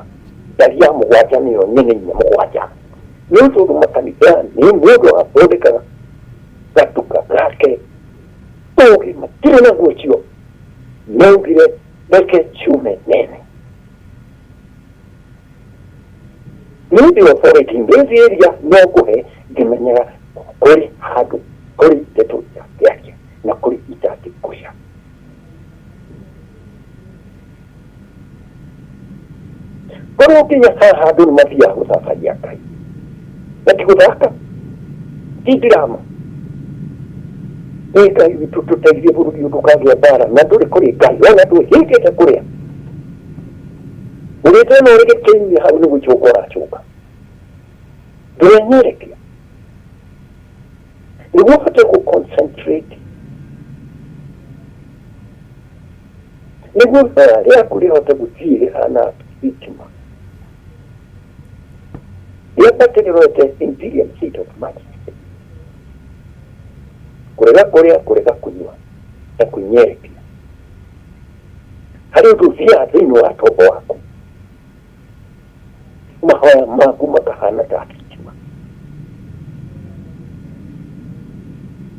Ndari ya mũgwanja nĩyo nyene inya mũgwanja. Nĩ tondũ makanitha nĩ mũndũ athondekaga gatuka gake, ũgĩ matirĩ naguo ũcio, maugire reke ciume nene. Niĩ ndĩ authority in this area, no ngũhe ngĩmenyaga kũrĩ handũ kũrĩ ndeto itangĩaria na kũrĩ itangĩkwĩra. Korwo nginya haha andũ nĩ mathiaga gũthathaiya Ngai na ti gũthaka, ti drama. Ĩ Ngai witũ, tũteithie bũrũri ũyũ ndũkagĩa mbara, na ndũrĩ kũrĩ Ngai ona ndwĩhingĩte kũrĩa ũrĩte no ũrĩ gĩtĩ-inĩ hau nĩ gũcoka ũracoka, ndũrenyerekia nĩguo ũhote gũ concentrate, nĩguo ihoya rĩaku rĩhote gũthiĩ rĩhana thitima rĩambate rĩrorete imperial seat of majesty. Kũrega kũrĩa, kũrega kũnyua na kwĩnyerekia harĩ ũndũ ũthiaga thĩinĩ wa tombo waku, mahoya maku makahana ta thitima,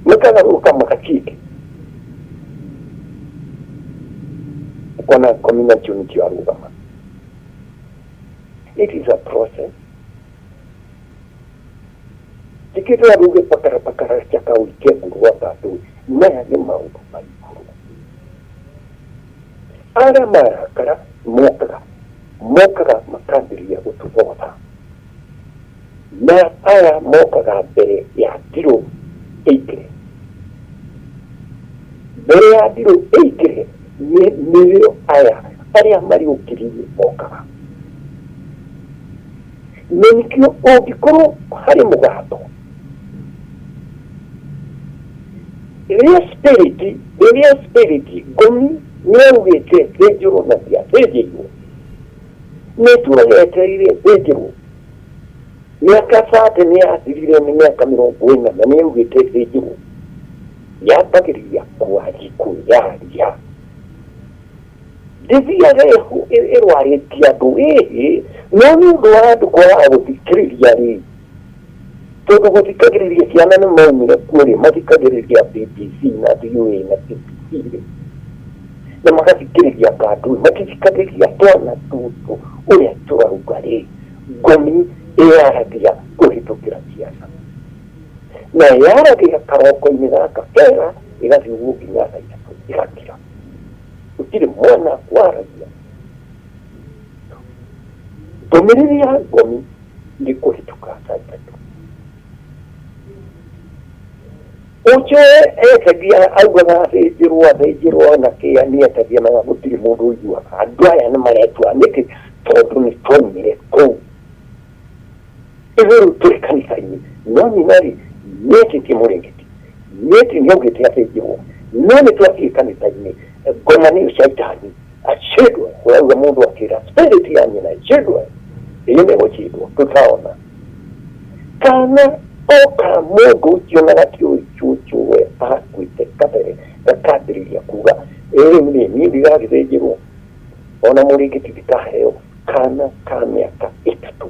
makagarũrũka magatiĩke ukona ngomi nacio nĩkĩo arũgama. It is a process. Tikĩtwo aruge pakara pakara chaka ũikie nguru wa bandũ. Maya nĩ maũndũ ma igũrũ. Arĩa marakara mokaga makambĩrĩria gũtũthotha, na aya mokaga mbere ya ndirũ ĩingĩre. Mbere ya ndirũ ĩingĩre nĩrĩo aya Arĩa marĩ ũkiri-inĩ mokaga. Na nĩkĩo ũngĩkorwo harĩ mũgambo rĩrĩa spirit rĩrĩa spirit ngomi nĩaugĩte thĩnjĩrwo na ndiathĩnjĩirwo nĩ ĩtũraga yetereire thĩnjĩrwo mĩaka 30 nĩyathirire nĩ mĩaka 40 na nĩaugĩte thĩnjĩrwo yambagĩrĩria kwĩyaria ndĩthiaga ĩrwarĩtie andũ ĩhĩ no nĩ ũndũ wa andũ kwaga gũthikĩrĩria rĩ tondũ gũthikagĩrĩria ciana nĩ maumire kuo rĩ mathikagĩrĩria BBC na VOA na CBC rĩ na magathikĩrĩria kandui matithikagĩrĩria twana tũtũ ũrĩa tũrauga rĩ ngomi ĩyaragia kũhĩtũkĩra ciana na yaragia karoko-inĩ gaka kega ĩgathiĩ ũguo nginya thaa ithatũ ĩgakira gũtirĩ mwana waragia ndũmĩrĩri ya ngomi nĩ kũhĩtũka thaa ithatũ ũcio etagia augaga athĩnjĩrwo athĩnjĩrwo na kĩa nĩ etagia na gũtirĩ mũndũ ũiguaga andũ aya nĩ maretua nĩkĩ tondũ nĩ twaumire kũu ithuĩ rĩu tũrĩ kanitha-inĩ no nyina rĩ nĩetĩtie mũrĩngĩti nĩeti nĩaugĩte athĩnjĩrwo no nĩ twathiĩ kanitha-inĩ ngoma nĩyo caitani acindwe ũrauga mũndũ akĩra spirit ya nyina ĩcindwe ĩĩ nĩ gũcindwo tũtaona kana oka mũndũ ũcio na gatiũĩ cũcũwe akuĩte kabere gakambĩrĩria kuga ĩ rĩu nĩ niĩ ndigagĩthĩnjĩrwo ona mũrĩngĩti ndikaheo kana ka mĩaka ĩtatũ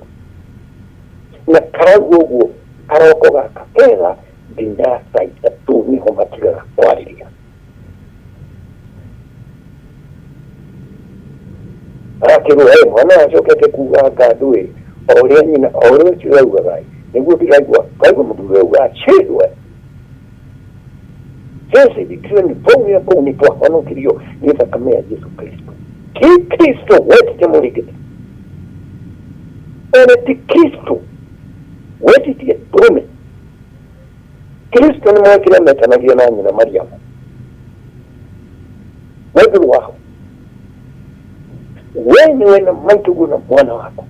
na karauga ũguo karoko gaka kega nginya thaa ithatũ nĩho matigaga kwarĩria arakĩrwo he mwana acokete kuga anga ndũĩ o ũrĩa nyina o ũrĩa ũcio augaga nĩguo ndĩraigua ngaigua mũthuri auga acindwe Sisi ithuĩ nĩ twaumire kũu nĩ twahonokirio nĩ thakame ya Jesu Kristo ti Kristo wetite mũrĩngĩti ona ti Kristo wetitie ndũrũme Kristo nĩ mwekire metanagia na nyina Mariamu mwenduru waho we nĩwe na maitũguo na mwana waku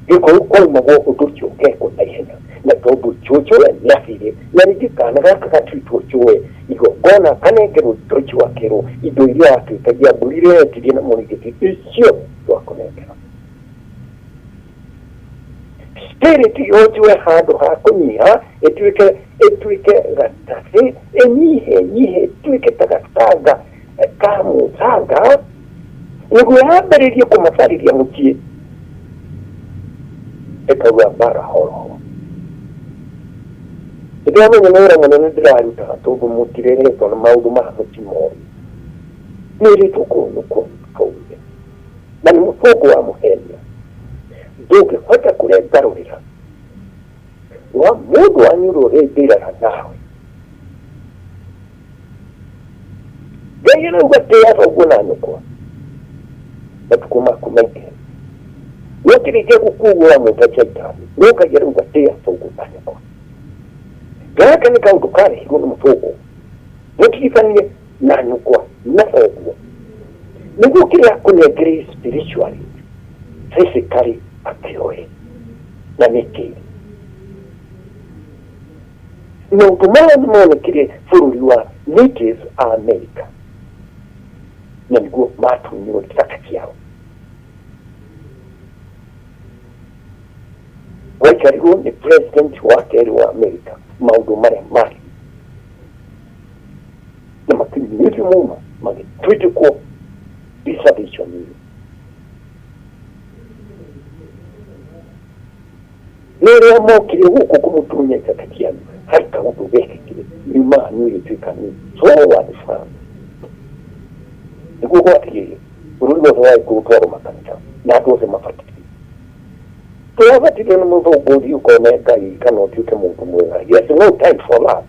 gĩkũyũ kwaumagwo ũndũ ũcio ũkekwo na ihenya na tondũ cũcũwe nĩathire na ningĩ kana gaka gatuĩtwo cũwe igongona kanengerwo indo icio akerwo indo iria watuĩkagia mbũri iria wetirie na mũrĩngĩti icio twakũnengera spirit yonjwe handũ ha kũnyiha ĩtuĩke ĩtuĩke gatabĩ ĩnyihe nyihe ĩtuĩke ta gatanga ka mũthanga nĩguo yambĩrĩrie kũmacarĩria mũciĩ ĩkauga mbara horoho nĩndĩramenya nĩ wĩra mũnene ndĩraruta tondũ mũtireretwo na maũndũ maya mũtimoĩ nĩrĩtwo kũu nĩkuo twaumire na nĩ mũthũngũ wa mũhenia ndũngĩhota kũrengarũrĩra wa mũndũ wanyu ũrĩa ũrĩndĩraga nawe Ngai arauga tĩa thoguo na nyũkwa matukũ maku maingĩhe nokĩrĩkia gũkua ũguo wamwĩta caitani no Ngai arauga tĩa thoguo na nyũkwa gaka nĩ kaũndũ karehirwo nĩ mũthũngũ mũtigithanie na nyũkwa na thoguo nĩguo kĩrĩa akũnengere spiritually physically akĩoe na nĩkĩ maũndũ maya nĩ monekire bũrũri wa Native America na nĩguo matunyirwo gĩthaka kĩao waikarirwo nĩ president wa kerĩ wa America maũndũ marĩa marĩ na makinyĩrio mũno magĩtwĩtĩkwo reservation-inĩ no rĩrĩa mokire gũkũ kũmũtunya ithaka cianyu harĩ kaũndũ gekĩkire nyuma yanyu ĩgĩtuĩka nĩ forward fund nĩguo gwathiĩ bũrũri wothe wa gĩkũyũ twarwo makanitha na andũ othe mabatithio tũrabatithio nĩ mũthũngũ ũthiĩ ũkone Ngai kana ũtuĩke mũndũ mwega yes no time for that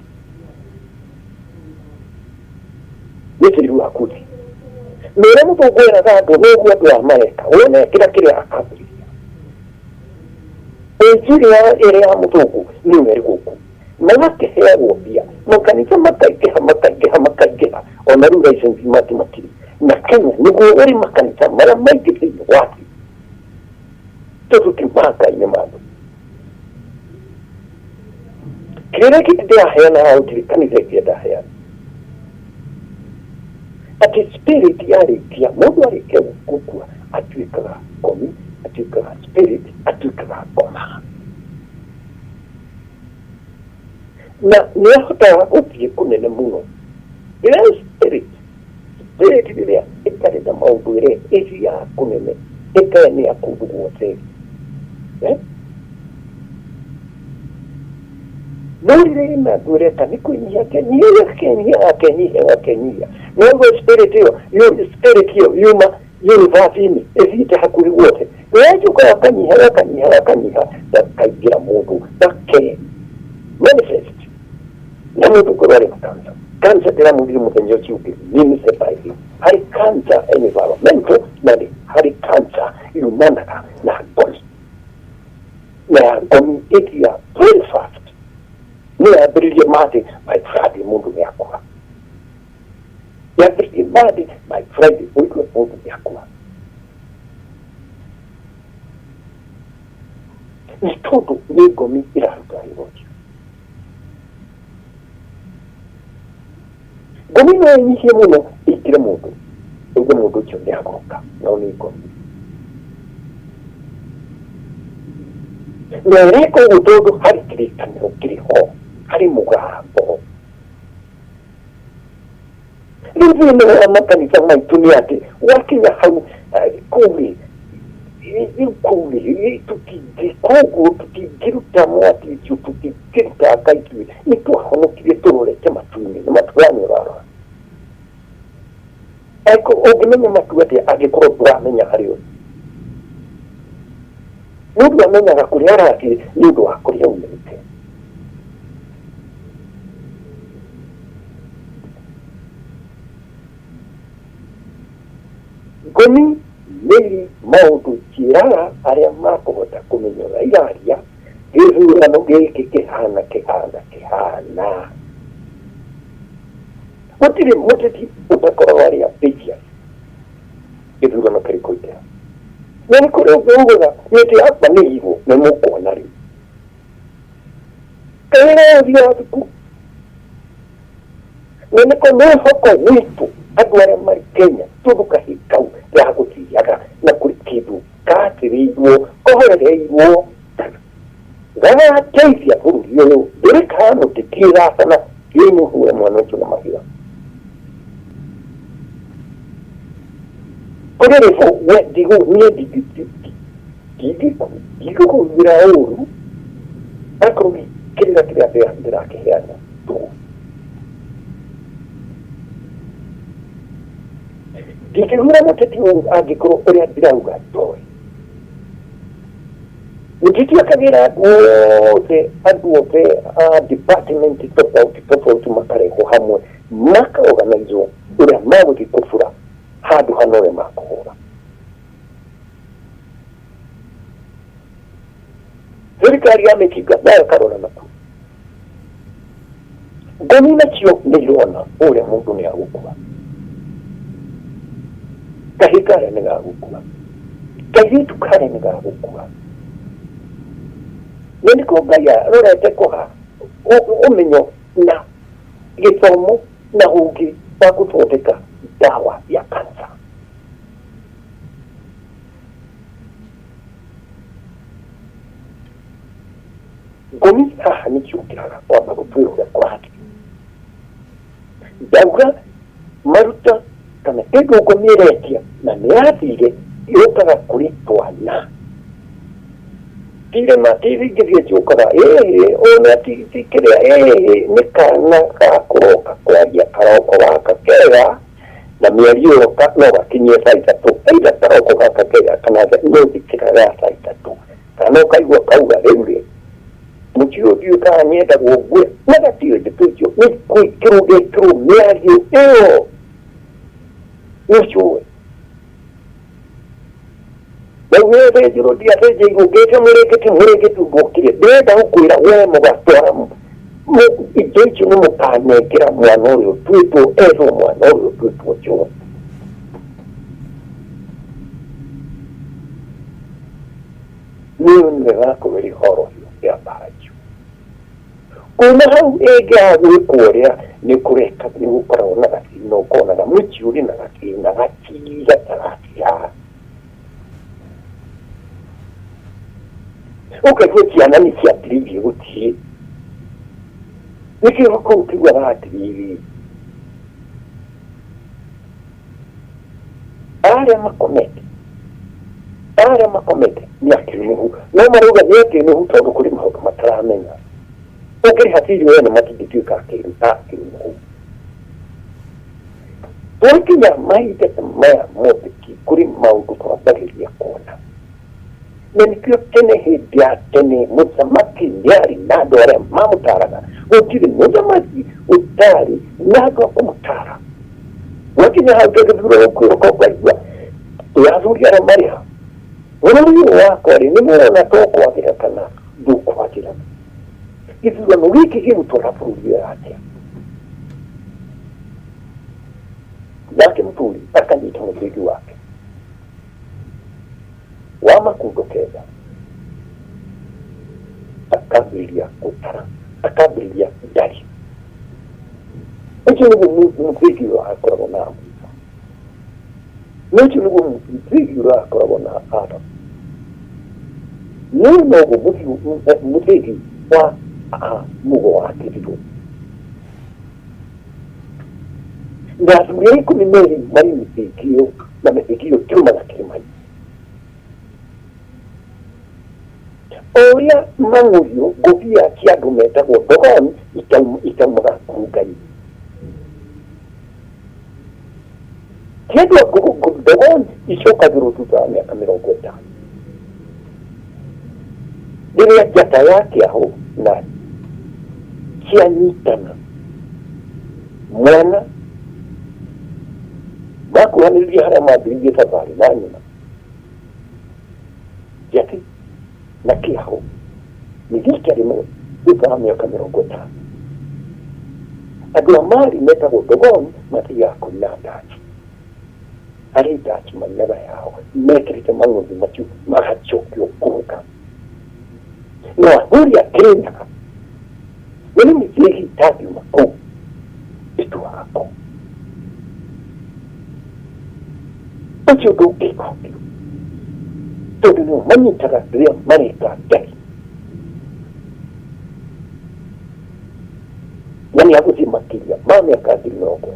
nĩ tĩri waku thĩ na ũrĩa mũthũngũ eraga andũ noguo andũ aya mareka wone kĩrĩa kĩrĩa akambĩrĩria injiri ya ĩrĩa ya mũthũngũ nĩyo ĩrĩ gũkũ magakĩheagwo mbia makanitha makaingĩha makaingĩha makaingĩha ona rĩu license mati matirĩ Na Kenya nĩguo ũrĩ makanitha marĩa maingĩ thĩinĩ wa thĩ, tondũ ti ma Ngai, nĩ ma andũ. Kĩrĩa kĩndĩ ndĩraheana haha, gũtirĩ kanitha ĩngĩ ndaheana, atĩ spirit yarĩkia, mũndũ arĩkia gũkua atuĩkaga ngomi, atuĩkaga spirit, atuĩkaga ngoma, na nĩ ahotaga gũthiĩ kũnene mũno. Rĩrĩa spirit rĩrĩa ĩtarĩ na maũndũ ĩrĩa ĩthiaga kũnene, ĩkaenea kũndũ guothe, eh? No rĩrĩa ĩna andũ ĩreka nĩ kwĩnyihia, akenyihia, akenyihia, akenyihia, akenyihia, noguo spirit ĩyo, spirit ĩyo yuma universe-inĩ ĩthiĩte hakuhĩ guothe, nĩyacoka gakanyiha, gakanyiha, gakanyiha, gakaingĩra mũndũ, gake manifest na mũndũ ngorwo arĩ na cancer. Cancer ndĩramwĩrire mũthenya ũcio ũngĩ nĩ mĩthemba ĩrĩ: harĩ cancer environmental na nĩ harĩ cancer yumanaga na ngomi, na ya ngomi ĩthiaga very fast, nĩ yambĩrĩrie Monday, by Friday mũndũ nĩ akua. Yambĩrĩrie Monday, by Friday ũigue mũndũ nĩ akua, nĩ tondũ nĩ ngomi ĩraruta wĩra ũcio. Ngomi no ĩnyihie mũno ĩingĩre mũndũ, ũigue mũndũ ũcio nĩ agũrũka, no nĩ ngomi na ĩreka ũguo tondũ harĩ kĩrĩkanĩro kĩrĩ ho, harĩ mũgambo. Rĩu thĩna wa makanitha maitũ nĩ atĩ wakinya hau kũu rĩ, rĩu kũu rĩ tũtingĩ, koguo tũtingĩruta mwaki ũcio, tũtingĩruta Ngai ithuĩ nĩ twahonokirie tũrorete matu-inĩ. Nĩ matu gani ũrarora? Ũngĩmenya matu atĩa angĩkorwo ndũramenya harĩa ũrĩ? Mũndũ amenyaga kũrĩa arathiĩ nĩ ũndũ wa kũrĩa aumĩte. Ngomi nĩ maũndũ njĩraga arĩa makũhota kũmenya ũrĩa iraria. Gĩthurano gĩkĩ kĩhana kĩhana kĩhana gũtirĩ mũteti ũtakoragwo arĩ ambitious gĩthurano kĩrĩ kũingĩra, na nĩ kũrĩ ũngĩ ugaga mĩtĩ yakwa nĩ igũ nĩ mũkuona rĩu kaĩra ũthiaga thuku, na nĩko mwĩhoko witũ andũ arĩa marĩ Kenya, tondũ kahĩ kau gagũthiaga na kũrĩ kĩndũ gatĩrĩirwo kohereirwo gagateithia bũrũri ũyũ, ndũrĩ kana mũteti ĩgacana ĩmũhũre mwana ũcio na mahiga kũrĩ rĩbũ. We ndigũ niĩ ndingĩkũiguĩra ũru akorwo kĩrĩra kĩrĩa ndĩrakĩheana tũhũ. Ndingĩiguĩra mũteti ũru angĩkorwo ũrĩa ndĩrauga ndoĩ. Mũteti akagĩra andũ othe, andũ othe a department tofauti tofauti, makarehwo hamwe, makaorganizwo ũrĩa magũthiĩ kũbura handũ hana ũrĩa makũhũra. Thirikari ya mĩkinga nayo ĩkarora nakuo. Ngomi nacio nĩ irona ũrĩa mũndũ nĩ agũkua, kahĩ karĩa nĩ gagũkua, kairĩtu karĩa nĩ gagũkua, na nĩko Ngai arorete kũha ũmenyo na gĩthomo na ũngĩ wa gũthondeka ndawa ya kansa. Ngomi haha nĩ ciũkĩraga kwamba gũtuĩra ũrĩa kũrathiĩ. Ndauga maruta kana kĩndũ ngomi ĩretia na nĩ yathire, yũkaga kũrĩ twana, tirĩma tingĩthiĩ ciũkaga ĩhĩ ona ti kĩrĩa ĩhĩ nĩ kana gakũroka kwaria karoko gaka kega, na mĩario ĩyo no gakinyie thaa 3, either karoko gaka kega kana no thikĩraga thaa 3, kana ũkaigua kauga rĩu rĩ mũciĩ ũyũ ndiũĩ kana nyendagwo ngue, na gatiũĩ ndeto icio nĩ gwĩkĩrwo gekĩrwo mĩario ĩyo nĩũcũĩ. Rĩu nĩthĩnjirwo, ndiathĩnjĩirwo, ngĩte mũrĩngĩti, mũrĩngĩti ndwokire. Ndĩrenda gũkwĩra we mũgatwara indo icio nĩ mũkanengera mwana ũyũ ũtuĩtwo, ethwo mwana ũyũ ũtuĩtwo John. Nĩgakorwo ĩrĩ horohio ya mbara icio. Kuma hau ĩngĩaga gwĩkwo ũrĩa nĩ kũreka nĩ gũkoragwo na gathĩna, ũkonaga mũciĩ ũrĩ na gathĩna gati gatarathira, ũkaigua ciana nĩ ciambĩrĩirie gũthiĩ nĩkĩo kũu tiguaga atĩrĩrĩ arĩa makomete, arĩa makomete nĩ akĩnuhu, no marauga nĩ akĩnuhu tondũ kũrĩ maũndũ mataramenya. Ũkĩrĩha biri we nĩ matingĩtuĩka akĩnuhu. Twakinya mahinda ta maya mothe kũrĩ maũndũ twambagĩrĩria kuona, na nĩkĩo tene, hĩndĩ ya tene, mũthamaki nĩarĩ na andũ arĩa mamũtaraga. Gũtirĩ mũthamaki ũtarĩ na andũ a kũmũtara. Wakinya hau gĩthurano kwĩroka, ũkaigua athuri arĩa marĩ ha bũrũri ũyũ wakwa rĩ, nĩ mũrona tũkwagĩra kana ndũkwagĩra? Gĩthurano gĩkĩ gĩgũtwara bũrũri ũyũ atĩa? Nake mũthuri akanyita mũthĩgi wake wa makundo kenda, akambĩrĩria gũtara, akambĩrĩria ndari. Ũcio nĩguo mũthĩgi ũyũ akoragwo na Musa, na ũcio nĩguo mũthĩgi ũrĩa akoragwo na Adamu, nĩũ noguo mũthĩgi wa Mugo wa Kĩrigũ na athuri arĩa 12 marĩ mĩthĩgi ĩyo, na mĩthĩgi ĩyo tiumaga kĩrĩma-inĩ. O ũrĩa mang'ũriũ ngũbia cia andũ metagwo Dogon itaumaga kurunga-inĩ ti andũ a Dogon, icokagĩrwo thutha wa mĩaka 50 rĩrĩa njata ya kĩaho na cianyitana mwana makuhanĩrĩria harĩa mambĩrĩirie thabarĩ na nyina. Njati na kĩaho nĩ rita rĩmwe thutha wa mĩaka 50. Andũ a Mali metagwo Dogon mathiaga kũina ndaci, arĩ ndaci mainaga yao mekĩrĩte mang'ũthi macio magacokio kũrũka, no athuri a Kĩrĩnyaga nĩ mĩthĩgi itangiuma kũu ĩtuaga kũu. Ũcio ndũngĩcokio tondũ nĩo manyitaga rĩrĩa mareka ndari, na nĩ agũthiĩ makĩria ma mĩaka 40,000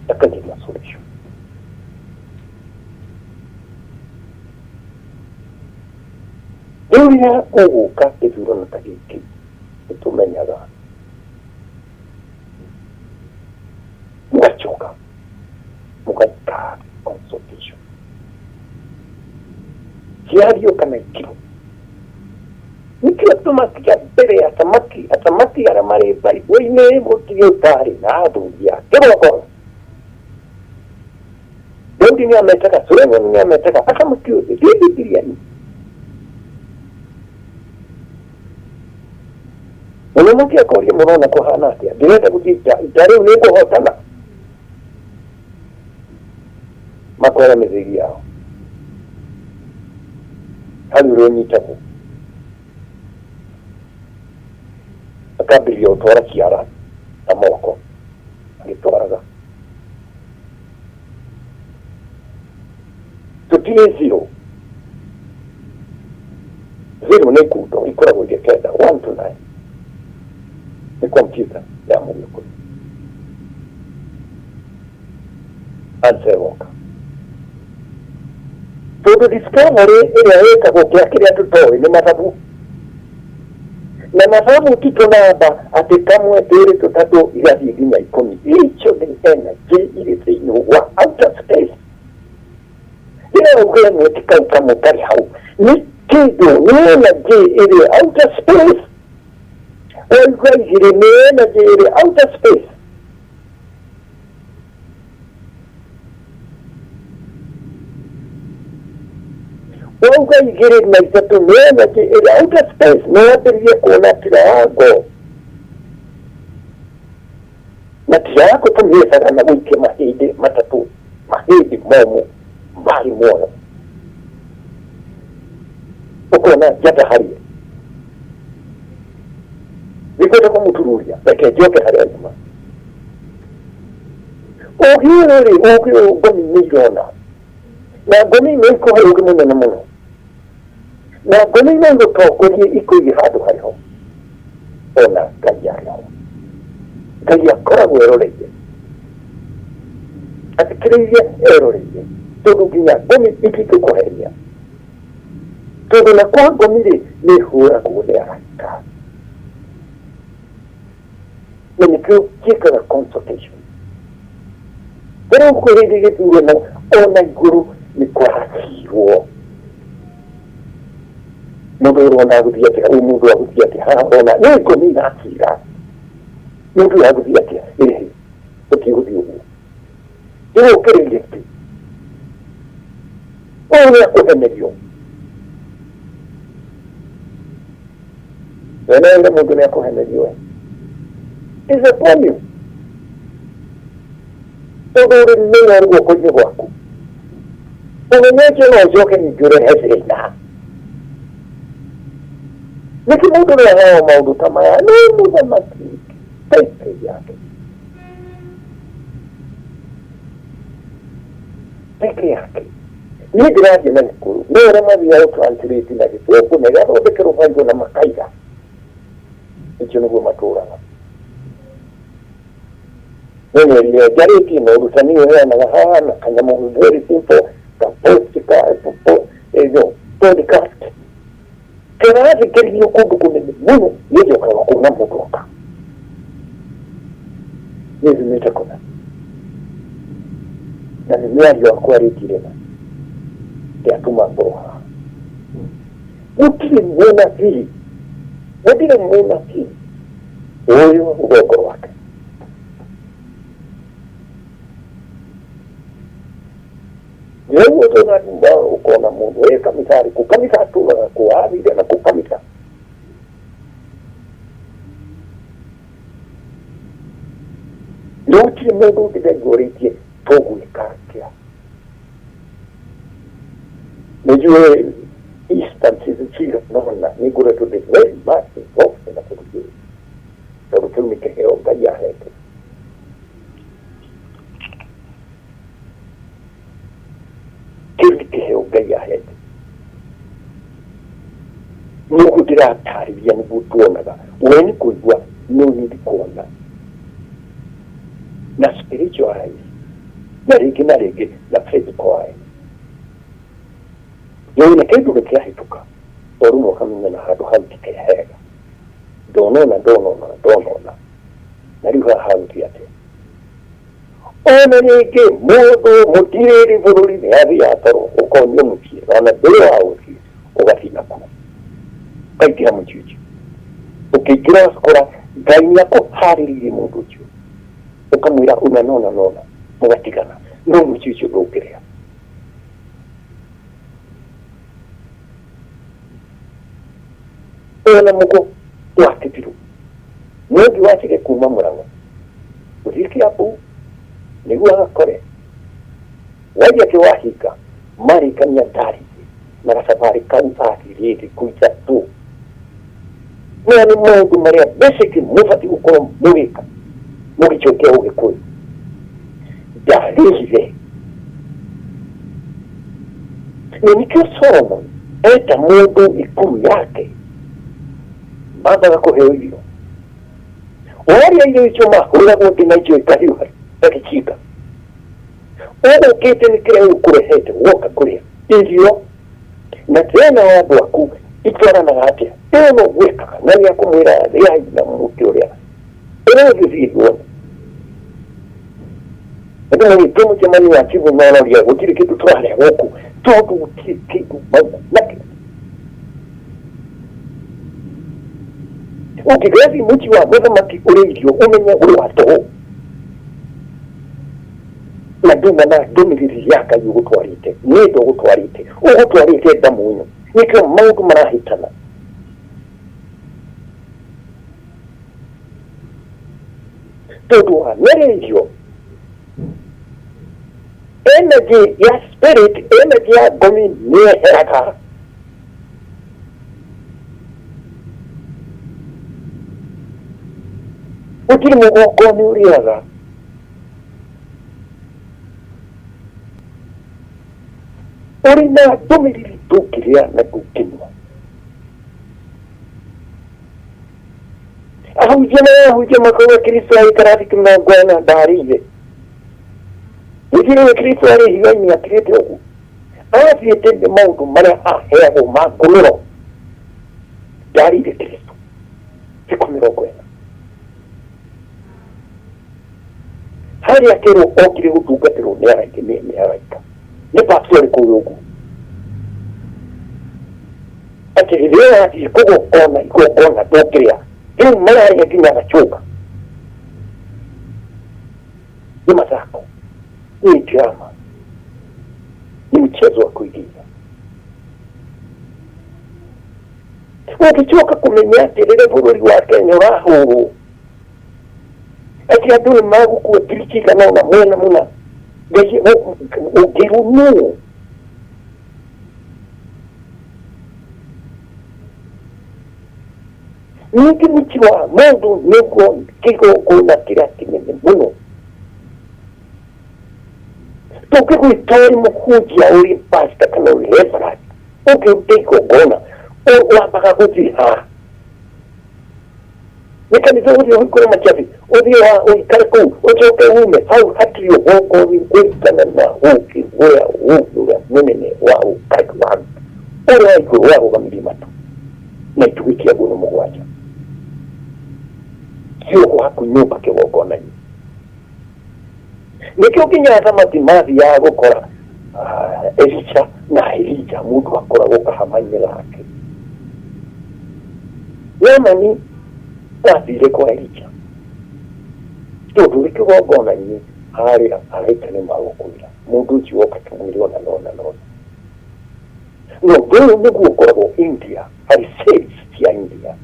akageria solution. Rĩu rĩrĩa gũgũka gĩthurano ta gĩkĩ, nĩtũmenyaga mũgacoka mũgaikara consultation ciario kana ikirwo. Nĩkĩo tũmakinya mbere ya athamaki, athamaki arĩa marĩ Baibũ-inĩ, gũtirĩ ũtarĩ na athuri a kĩgongona. Daudi nĩ ametaga, Sulemani nĩ ametaga, athamaki othe thiĩ Bibilia-inĩ. Mũthamaki akoria, mũrona kũhana atĩa? Ndĩrenda gũthiĩ ita, ita rĩu nĩ ngũhotana? Makoya mĩthĩgi yao harĩ ũrĩa ũnyitagwo, akambĩrĩria gũtwara ciara na moko agĩtwaraga. Tũtirĩ zero zero, nĩ kundo ikoragwo irĩ kenda, one to nine, nĩ computer ya Mũgĩkũyũ. Answer ĩgoka tondũ discovery ĩrĩa ĩkagwo kĩa kĩrĩa tũtoĩ nĩ mathabu, na mathabu ti tũnamba atĩ kamwe, twĩrĩ, tũtatũ, igathiĩ nginya 10. Icio nĩ energy irĩ thĩinĩ wa outer space. Rĩrĩa uga ĩmwe ti kau kamwe karĩ hau, nĩ kĩndũ, nĩ energy ĩrĩ outer space. Waigua igĩrĩ, nĩ energy ĩrĩ outer space. Wauga igĩrĩ na ithatũ, nĩ energy ĩrĩ outer space. Nĩ wambĩrĩrie kuona triangle, na triangle tũmĩethaga na gũikia mahĩndĩ matatũ, mahĩndĩ momũ marĩ muoyo. Ũkona njata harĩa ndikwenda kũmũtururia, reke njoke harĩa nyuma. Ũgĩ ũyũ rĩ, ũgĩ ũyũ ngomi nĩ irona, na ngomi nĩ ikũhe ũgĩ mũnene mũno, na ngomi no igũtongorie ikũige handũ harĩ ho. Ona Ngai arĩ ho, Ngai akoragwo eroreire, athikĩrĩirie eroreire, tondũ nginya ngomi itingĩkũhenia, tondũ na kwa ngomi rĩ, nĩ hũragwo nĩ araika, na nĩkĩo ciĩkaga consultation. Rĩu kwĩ hĩndĩ gĩthurano, ona igũrũ nĩ kũracirwo, mũndũ ũrona agũthiĩ atĩa, ũyũ mũndũ agũthiĩ atĩa haha, ũrona nĩ ngomi iracira, mũndũ ũyũ agũthiĩ atĩa, ĩhĩ tũtigũthiĩ ũguo, ndĩgũkĩrĩire kĩ ũyũ nĩ akũhenerio. Weneire mũndũ nĩ akũhenerio is upon you, tondũ ũrĩ menya ũrĩ guoko-inĩ gwaku. Ũmenyo ũcio no ũcoke ningĩ ũrehe thĩna. Nĩkĩ mũndũ nĩ aheo maũndũ ta maya nĩ mũthamaki peke yake, peke yake? Niĩ ndĩrathiĩ na Gĩkũyũ, no ũrĩa mathiaga gũtranslate na Gĩthũngũ na ĩgathondekerwo baibũ na makaiga icio nĩguo matũraga. No nĩerire njarĩtie na ũrutani ũheanaga haha na kanyamũ very simple ka post ka no podcast kĩrathikĩrĩrio kũndũ kũnene mũno. Niĩ njokaga kuona mũndũ oka niĩ nyumĩte kũna na nĩ mĩario yakwa arĩtie na ndĩatũma ngorwo haha. Gũtirĩ mũnabii, gũtirĩ mũnabii ũyũ rũgongo rwake. Rĩu ũtũna ũkona mũndũ ĩ kanitha arĩ kũ, kanitha atũraga kũ, athire na kũ kanitha. No gũtirĩ mũndũ ũngĩ ndaigũrĩtie tũgwĩka atĩa. Nĩnjũĩ instances cigana ũna nĩ ngoretwo ndĩ very much involved na bũrũri ũyũ, tondũ kĩu nĩ kĩheo Ngai ahete. Kĩu nĩ kĩheo Ngai ahete, nĩguo ndĩratarĩria, nĩguo tuonaga. We nĩ kũigua, no niĩ nĩ kuona na spiritual eyes, na rĩngĩ na rĩngĩ na physical eyes. Nĩwona kĩndũ nĩ kĩahĩtũka o rĩmwe, ũkamenya na handũ hau ti hega, ndonona ndonona ndonona, na rĩu haha hagũthiĩ atĩa? Ona rĩngĩ mũndũ mũtirĩrĩ bũrũri nĩ athiaga toro, ũkonio mũciĩ ona ndũrĩ wa gũthiĩ, ũgathiĩ nakuo, ũkaingĩra mũciĩ ũcio. Ũkĩingĩra ũgakora Ngai nĩ akũharĩrĩirie mũndũ ũcio, ũkamwĩra ũna nona nona, mũgatigana, no mũciĩ ũcio ndũngĩrĩa. Ona mũgo wakĩtirwo no ngi wacige kuma Mũrang'a gũthiĩ Kĩambu nĩguo agakore wathiĩ akĩwahinga marĩkania ndarĩtie na gacabarĩ kau athire thikũ 3. Maya nĩ maũndũ marĩa basic mũbatiĩ gũkorwo mũgĩka mũgĩcokia Ũgĩkũyũ. Ndarĩire na nĩkĩo Solomon eta mũndũ ikuru yake, mambaga kũheo irio. Warĩa irio icio, mahũragwo nginya icio ikahiũha ta gĩcinga. Ũgũkĩte nĩ kĩrĩa ũkũrehete, woka kũrĩa irio na thĩna wa andũ aku itwaranaga atĩa? Ĩyo no gwĩkaga na nĩ akũmwĩra rĩai na mũtĩ ũrĩa ũrũgĩthiĩ wone. Andũ magĩtwo mũcemanio wa chifu, maroria gũtirĩ kĩndũ tũrarĩa gũkũ, tondũ gũtirĩ kĩndũ mauma nakĩo. Ũngĩgathiĩ mũciĩ wa mũthamaki ũrĩ irio, ũmenye ũrĩ wa tũhũ, na nduma na ndũmĩrĩri ya Ngai ũgũtwarĩte nĩ ndũgũtwarĩte, ũgũtwarĩte ndamunyu. Nĩkĩo maũndũ marahĩtana, tondũ wamereirio energy ya spirit, energy ya ngomi nĩyeheraga. Gũtirĩ mũgongoni ũrĩaga. Ũrĩ na ndũmĩrĩri ndũngĩrĩa na ndũngĩnyua. Ahunjia na ahunjia makauga Kristo aikara thikũ 40 ndarĩire. Gũtirĩ Kristo arĩ ihiga-inĩ akirĩte ũguo. Athiĩte nĩ maũndũ marĩa aheagwo ma ngũnũro. Ndarĩire Kristo thikũ 40. Harĩa akerwo okire gũtungatĩrwo nĩ araika nĩ araika. Nĩ pastor ũrĩkũ ũrĩ ũguo? Atĩ rĩrĩa ũrathiĩ kũgongona igongona ndũngĩrĩa. Rĩu mararĩa nginya gacũnga. Nĩ mathako. Nĩ drama. Ni mchezo wa kuigiza. Ũngĩcoka kũmenya atĩ rĩrĩa bũrũri wa Kenya ũrahũrwo atĩ andũ nĩ magũkua ngiri cigana ũna mwena mũna Ngai ũngĩrwo nũ ningĩ mũci wa mũndũ nĩguo kĩgongona kĩrĩa kĩnene mũno tũngĩgwĩta ũrĩ mũhunjia ũrĩ pastor kana ũrĩ reverend ũngĩruta igongona wambaga gũthiĩ ha nĩ kanitha ũthiĩ ũhingũre macabi ũthiĩ wa ũikare kũu ũcoke ume hau hatirĩ ũgongoni kũringana na ũũgĩ ũrĩa ũũgĩ ũrĩa mũnene wa ũkai wa ũrĩa wa igũrũ warũgamirie matu na itugĩ ciaguo nĩ mũgwanja ciũkũ haku nyũmba kĩgongona-inĩ nĩkĩo nginya athamaki mathiaga gũkora Elisha na Elija mũndũ akoragwo kahama-inĩ gake Naamani athire kwa Elija tondũ ũrĩ kĩgongona-inĩ harĩa araika nĩ magũkwĩra mũndũ ũcio woka tũmwĩre ona na ona na ona na ũndũ ũyũ nĩguo ũkoragwo India harĩ sales cia India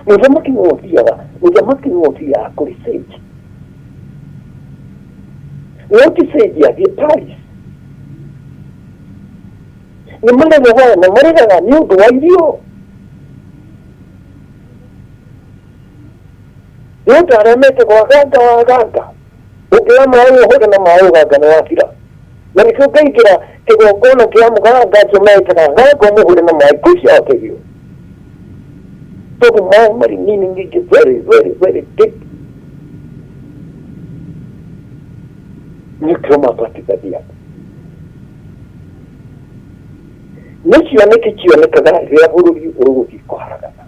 mũthamaki nĩwe ũthiaga mũthamaki nĩwe ũthiaga kũrĩ sage no ti sage athiĩ Paris nĩ maregaga na maregaga nĩ ũndũ wa irio nĩ ũndũ arĩa metagwo aganga wa aganga ũngĩoya maĩ ũhũre na maĩ ũganga nĩ wathira na nĩkĩo ũngĩingĩra kĩgongona kĩa mũganga acio metaga ganga ũmũhũre na maĩ kwisha wateithio tondũ maĩ marĩ meaning ĩngĩ very very very deep nĩkĩo mabatithagia nĩ cioneki cionekaga rĩrĩa bũrũri ũgũthiĩ kũharagana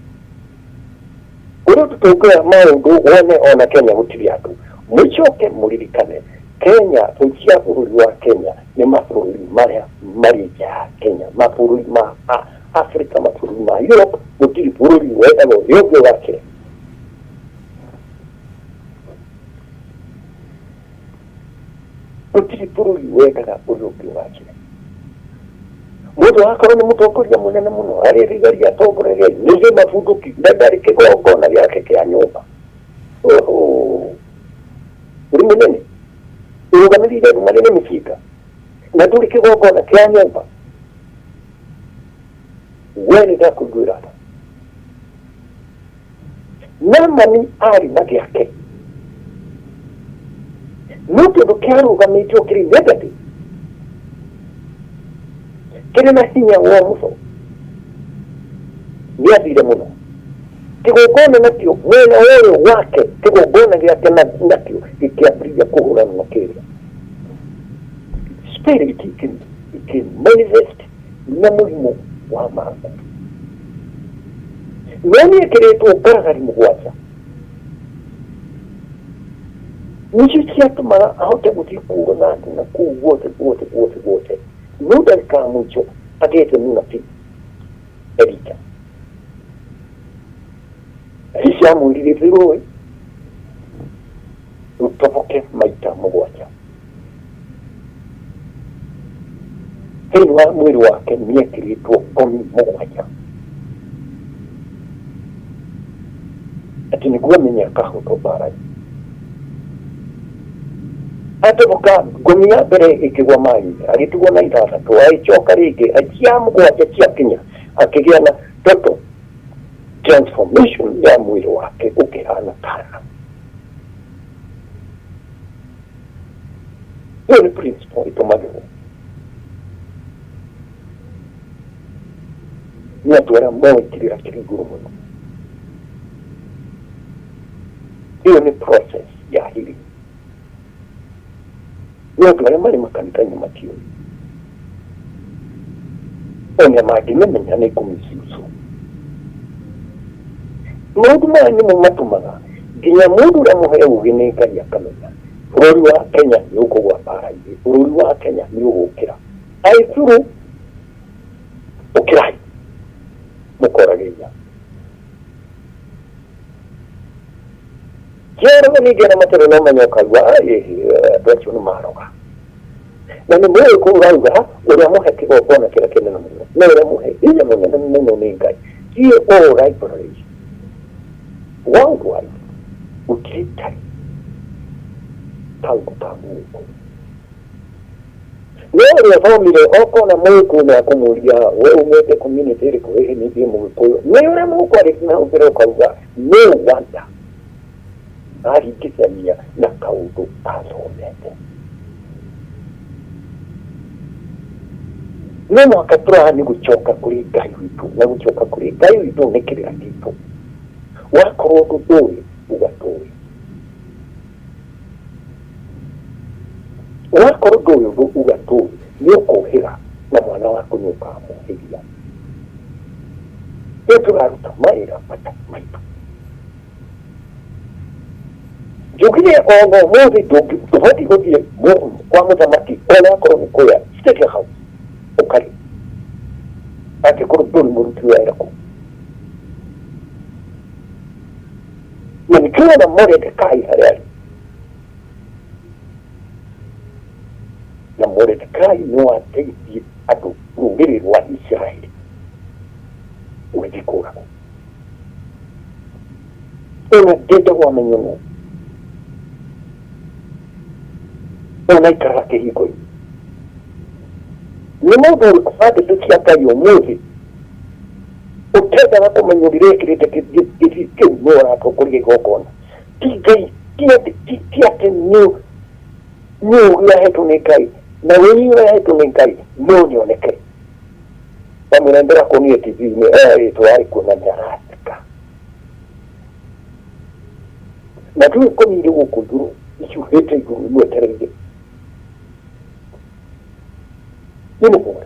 ũrĩa tũtongoya maũndũ wone ona Kenya gũtirĩ andũ mũcoke mũririkane Kenya thũ cia bũrũri wa Kenya nĩ mabũrũri marĩa marĩ nja ya Kenya mabũrũri ma Africa mabũrũri ma Europe gũtirĩ bũrũri wendaga ũrĩa ũngĩ ũgakĩre gũtirĩ bũrũri wendaga ũrĩa ũngĩ ũgakĩre mũndũ akorwo nĩ mũtongoria mũnene mũno arĩ thigari atongoragia nyingĩ mabunduki na ndarĩ kĩgongona gĩake kĩa nyũmba oho ũrĩ mũnene ũrũgamĩrĩire andũ marĩ na mĩcinga na ndũrĩ kĩgongona kĩa nyũmba we nĩ ndakũiguĩra tha Naamani arĩ na gĩake no tondũ kĩarũgamĩtio kĩrĩ negative kĩrĩ na hinya wa mũco nĩ athire mũno kĩgongona nakĩo mwena wa ũrĩo wake kĩgongona gĩake nakĩo gĩkĩambĩrĩria kũhũrana na kĩrĩa spirit ikĩ manifest na mũrimũ wa mangũ no nĩ ekĩrĩtwo ngaragari mũgwanja nĩcio ciatũmaga ahote gũthiĩ kũũraga andũ na kũu guothe guothe guothe guothe no ndagĩka ya mũico agete mũnabii Elija Elisha amwĩrire thĩ rũĩ rũtoboke maita mũgwanja thĩinĩ wa mwĩrĩ wake nĩekĩrĩtwo ngomi mũgwanja atĩ nĩguo amenye akahotwo mbara-inĩ atoboka ngomi ya mbere ĩkĩgwa maĩ-inĩ agĩtigwo na ithathatũ agĩcoka rĩngĩ cia mũgwanja ciakinya akĩgĩa na toto Transformation ya mwĩrĩ wake ũkĩhana kana. Ĩyo nĩ principle ĩtũmagĩrwo nĩ andũ arĩa moĩ kĩrĩra kĩrĩ igũrũ mũno. Ĩyo nĩ process ya healing. Nĩ andũ arĩa marĩ makanitha-inĩ matiũĩ. Ona mangĩmĩmenya nĩ kũmĩciucũ. Maũndũ maya nĩmo matũmaga nginya mũndũ ũrĩa mũhe ũgĩ nĩ Ngai akamenya bũrũri wa Kenya nĩ ũkũgwa mbara-inĩ, bũrũri wa Kenya nĩ ũgũkĩra. Aithuru ũkĩrai mũkorage inya. Kĩarũme ningĩ arĩa matarĩ na ũmenyo ũkaigua andũ acio nĩ maroga. Na nĩ mũĩ kũu ũrauga ũrĩa mũhe kĩgongona kĩrĩa kĩnene mũno na ũrĩa mũhe hinya mũnene mũno nĩ Ngai. Thiĩ all libraries worldwide gũtirĩ tarĩ kaũndũ ka mũgĩkũyũ. No ũrĩa ũthomire okona mũgĩkũyũ nĩ akũmũria we umĩte community ĩrĩkũ ĩhĩ niĩ ndĩ mũgĩkũyũ. Nĩ ũrĩa mũkwarĩtie na hau mbere ũkauga no wonder aringithania na kaũndũ athomete. No mũhaka tũrani gũcoka kũrĩ Ngai witũ na gũcoka kũrĩ Ngai witũ nĩ kĩrĩra gitũ. Wakorwo ũndũ ndũĩ uga ndũĩ. Wakorwo ndũĩ ũndũ uga ndũĩ nĩ ũkũhĩga na mwana waku nĩ ũkamũhĩgia. Rĩu tũraruta mawĩra maitũ. Njugire ona ũmũthĩ ndũbatiĩ gũthiĩ kwa mũthamaki ona akorwo nĩ kũrĩa State House ũkarĩe angĩkorwo ndũrĩ mũruti wĩra kũu. Na nĩkĩo ũrona Mordecai harĩa arĩ. Na Mordecai nĩ wateithie andũ rũrĩrĩ rwa Isiraeli gũgĩthiĩ kũragwo. Ona ndenda wamenyo no ona ikaraga kĩhingo-inĩ. Nĩ mũndũ ũrĩkũ wa ndeto cia Ngai ũmũthĩ ũtendaga kũmenya ũrĩa ekĩrĩte gĩthii kĩu nĩ ũratongoria igongona? Ti Ngai, ti atĩ ti atĩ nĩ nĩ ũgĩ ahetwo nĩ Ngai na wĩi ũrĩa ahetwo nĩ Ngai no nĩoneke. Wamwĩra ndĩrakuonire TV-inĩ, eh, tũrarĩ kuona nĩ aratheka. Na ndũĩ ngoni irĩ gũkũ igũrũ icuhĩte igũrũ imwetereire. Nĩ mũhũre.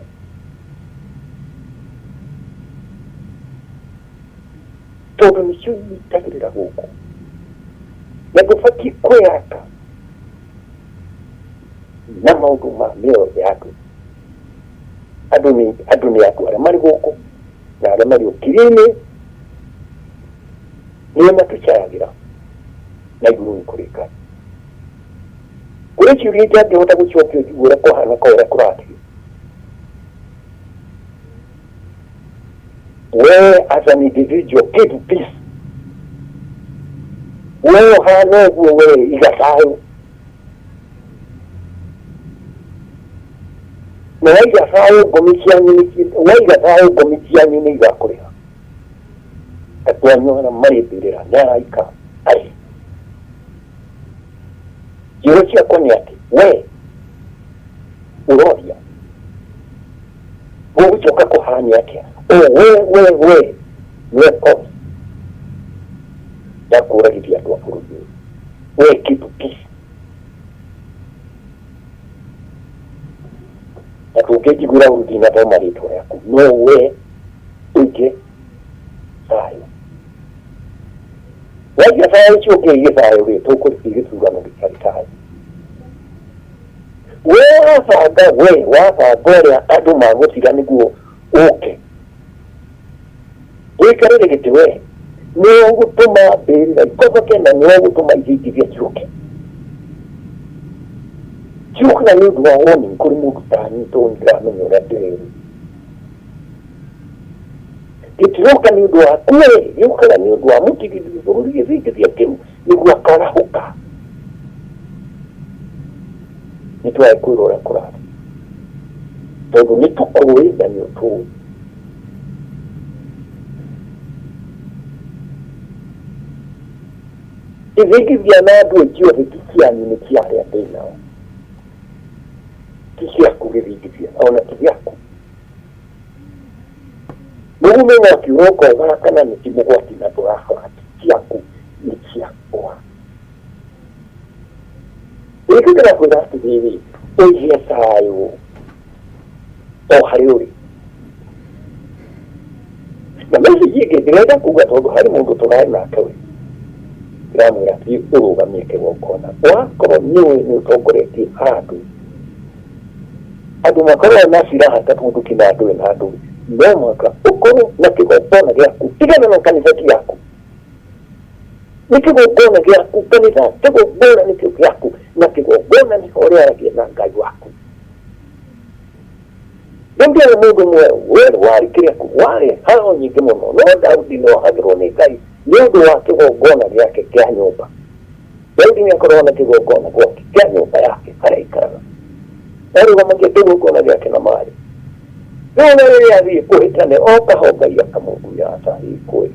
Tondũ nĩcio inyitagĩrĩra gũkũ. Na ndũbatiĩ kwĩyaka na maũndũ ma mĩoyo ya andũ. Andũ nĩ andũ nĩ andũ arĩa marĩ gũkũ na arĩa marĩ ũkiri-inĩ nĩo matũcayagĩra na igũrũ nĩ kũrĩ Ngai. Kũrĩ ciũria itangĩhota gũcokia njigue ũrĩa kũhana ka ũrĩa kũrathiĩ. We as an individual keep peace. We ũhana ũguo we iga thayũ. Na waiga thayũ ngomi cianyu nĩ waiga thayũ ngomi cianyu nĩ igakũrĩha. Andũ anyu arĩa marĩ mbĩrĩra nĩ araika arĩ. Ciũria ciakwa nĩ atĩ we ũroria gũgũcoka kũhania atĩa? O we we we nĩwe cause ya kũragithia andũ a bũrũri ũyũ. We keep peace. Na ndũngĩnjiguĩra ũru ndinathoma rĩtwa rĩaku no we ũige thayũ. Waiga thayũ ũcio ũngĩige thayũ rĩ tũkũrĩkia gĩthurano gĩtarĩ thayũ. We wabanga we wabanga ũrĩa andũ magũthira nĩguo ũke ũikarĩre gĩtĩ we nĩwe ũgũtũma mbĩrĩra ikoboke na nĩwe ũgũtũma ithingithia ciũke. Ciũkaga nĩ ũndũ wa warning kũrĩ mũndũ tani tondũ nĩndĩramenya ũrĩa ndĩrerwo. Gĩtiroka nĩ ũndũ waku we, gĩũkaga nĩ ũndũ wa mũtigithia bũrũri gĩthingithia kĩu nĩguo akarahũka. Nĩ twae kwĩrwo ũrĩa kũrathiĩ tondũ nĩ tũkũĩ na nĩ ũtũĩ. Ithingithia na andũ aingĩ othe ti cianyu, nĩ cia arĩa ndĩ nao. Ti ciaku gĩthingithia, ona ti gĩaku. Mũgume mwaki ũroka ũgakana nĩ ti mũgwati na ndũrahora, ti ciaku, nĩ ciakwa. Rĩngĩ ndĩrakwĩra atĩrĩrĩ, ũige thayũ o harĩa ũrĩ. Na message ĩngĩ ndĩrenda kuga tondũ harĩ mũndũ tũrarĩ nake we, ndĩramwĩra thiĩ ũrũgamie kĩgongona. Wakorwo nĩũĩ nĩ ũtongoretie handũ, andũ makoragwo na silaha ta bunduki na ndũĩ na ndũĩ, no mũhaka ũkorwo na kĩgongona gĩaku. Tigana na kanitha ti yaku. Nĩ kĩgongona gĩaku, kanitha kĩgongona nĩkĩo gĩaku, na kĩgongona nĩho ũrĩaragia na Ngai waku. Rĩu ndĩarĩ mũndũ ũmwe warĩ kĩrĩa warĩ haro nyingĩ mũno, no Daudi nĩ ohagĩrwo nĩ Ngai nĩ ũndũ wa kĩgongona gĩake kĩa nyũmba. Daudi nĩ akoragwo na kĩgongona gwake kĩa nyũmba yake harĩa aikaraga, arũgamagia kĩgongona gĩake na maĩ. Rĩu ona rĩrĩa athiĩ kũhĩtane oka ho Ngai akamũguya atahikwe.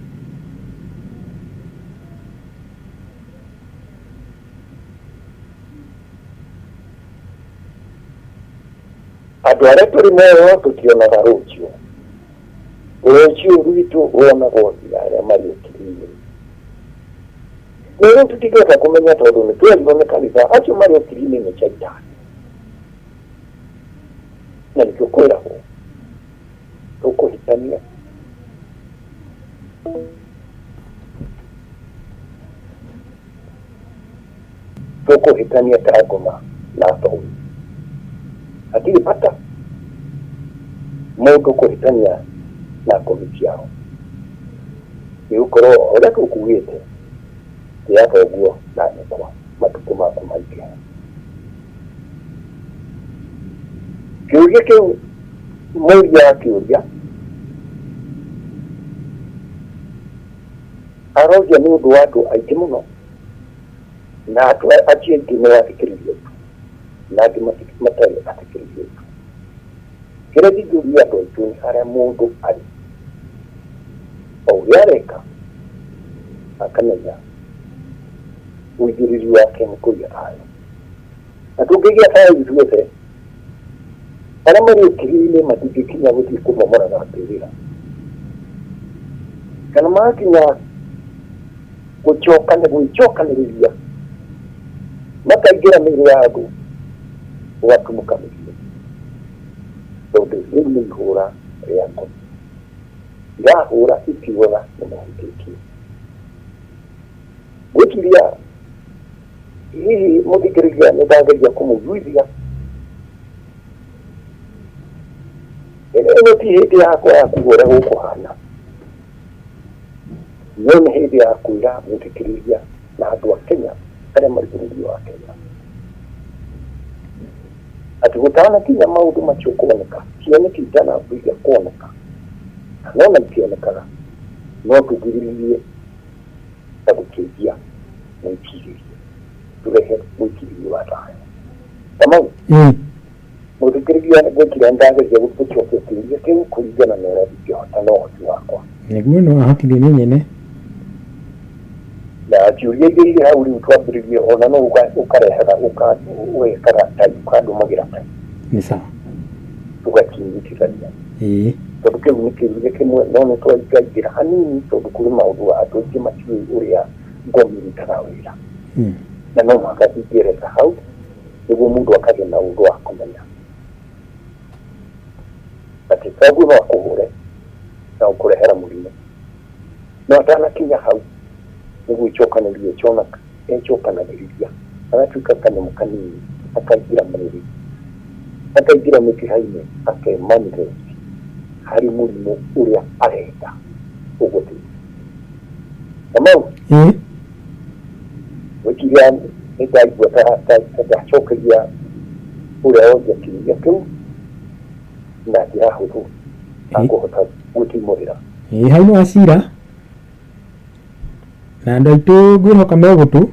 Andũ arĩa tũrĩ muoyo tũtionaga rũciũ. Rũciũ rwitũ ruonagwo nĩ arĩa marĩ ũkiri-inĩ. Na rĩu tũtingĩhota kũmenya tondũ nĩ twerirwo nĩ kanitha acio marĩ ũkiri-inĩ nĩ caitani. Na nĩkĩo kwĩragwo tũkũhĩtania. Tũkũhĩtania ta ngoma na thomi. Hatirĩ bata mũndũ kũhĩtania na ngomi ciao, nĩ gũkorwo o ũrĩa tũkugĩte, tĩa thoguo na nyũkwa matukũ maku maingĩhe. Kĩũria kĩu mũria akĩũria aroria nĩ ũndũ wa andũ aingĩ mũno. Na andũ acio aingĩ nĩ athikĩrĩria aitũ na angĩ matarĩ athikĩrĩria aitũ. Kĩrĩa kĩngĩũria andũ aitũ nĩ harĩa mũndũ arĩ, o ũrĩa areka akamenya ũigĩrĩri wake nĩ kũiga thayũ. Na tũngĩgĩa thayũ ithuothe, arĩa marĩ ũkiri-inĩ matingĩkinya gũthiĩ kũmomoraga mbĩrĩra, kana magakinya gũcokane gwĩcokanĩrĩria makaingĩra mĩĩrĩ ya andũ gũgatumũka mĩrimũ tondũ rĩu nĩ ihũra rĩa ngoma irahũra ikiugaga nĩ mahutĩtio. Ngwĩciria hihi mũthikĩrĩria nĩ ndageria kũmũiguithia ĩno ti hĩndĩ yakwa ya kuga ũrĩa gũkũhana. No nĩ hĩndĩ ya kwĩra mũthikĩrĩria na andũ a Kenya arĩa marĩ bũrũri wa Kenya atĩ gũtanakinya maũndũ macio kuoneka, cioneki itanambĩrĩria kuoneka, kana ona ikĩonekaga, no tũgirĩrĩrie na gũcenjia mwĩcirĩrie, tũrehe mwĩcirĩrie wa thayũ. Kamau, Mũthikĩrĩria ngwĩkira ndageria gũcokia kĩũria kĩu kũringana na ũrĩa ingĩhota na ũhoti wakwa. Nĩguo no ahotithio nĩ nyene. Na ciũria iria irĩ hau rĩu twambĩrĩrie ona no ũkarehaga ũgekaga tai ũkandũmagĩra tai. Nĩ sawa. Tũgacinyitithania. Ĩĩ. Tondũ kĩu nĩ kĩũria kĩmwe no nĩ twaingaingĩra hanini tondũ kũrĩ maũndũ andũ aingĩ matiũĩ ũrĩa ngomi irutaga wĩra. Na no mũhaka ingĩereza hau. Nĩguo mũndũ akagĩa na ũndũ wa kũmenya atĩ thoguo no akũhũre na gũkũrehera mũrimũ, no atanakinya hau nĩ gwĩcokanĩrĩria ecokanagĩrĩria agatuĩka kanyamũ kanini akaingĩra mwĩrĩ, akaingĩra mĩkiha-inĩ ake manifest harĩ mũrimũ ũrĩa arenda ũgũteithie. Kamau? Ĩĩ. Gwĩciria nĩ ndaigua ta ndacokeria ũrĩa woria kĩũria kĩu na njĩra hũthũ na ngũhota gwĩtimũrĩra. Ĩĩ hau nĩ wacira na andũ aitũ ngwĩhoka me gũtũ.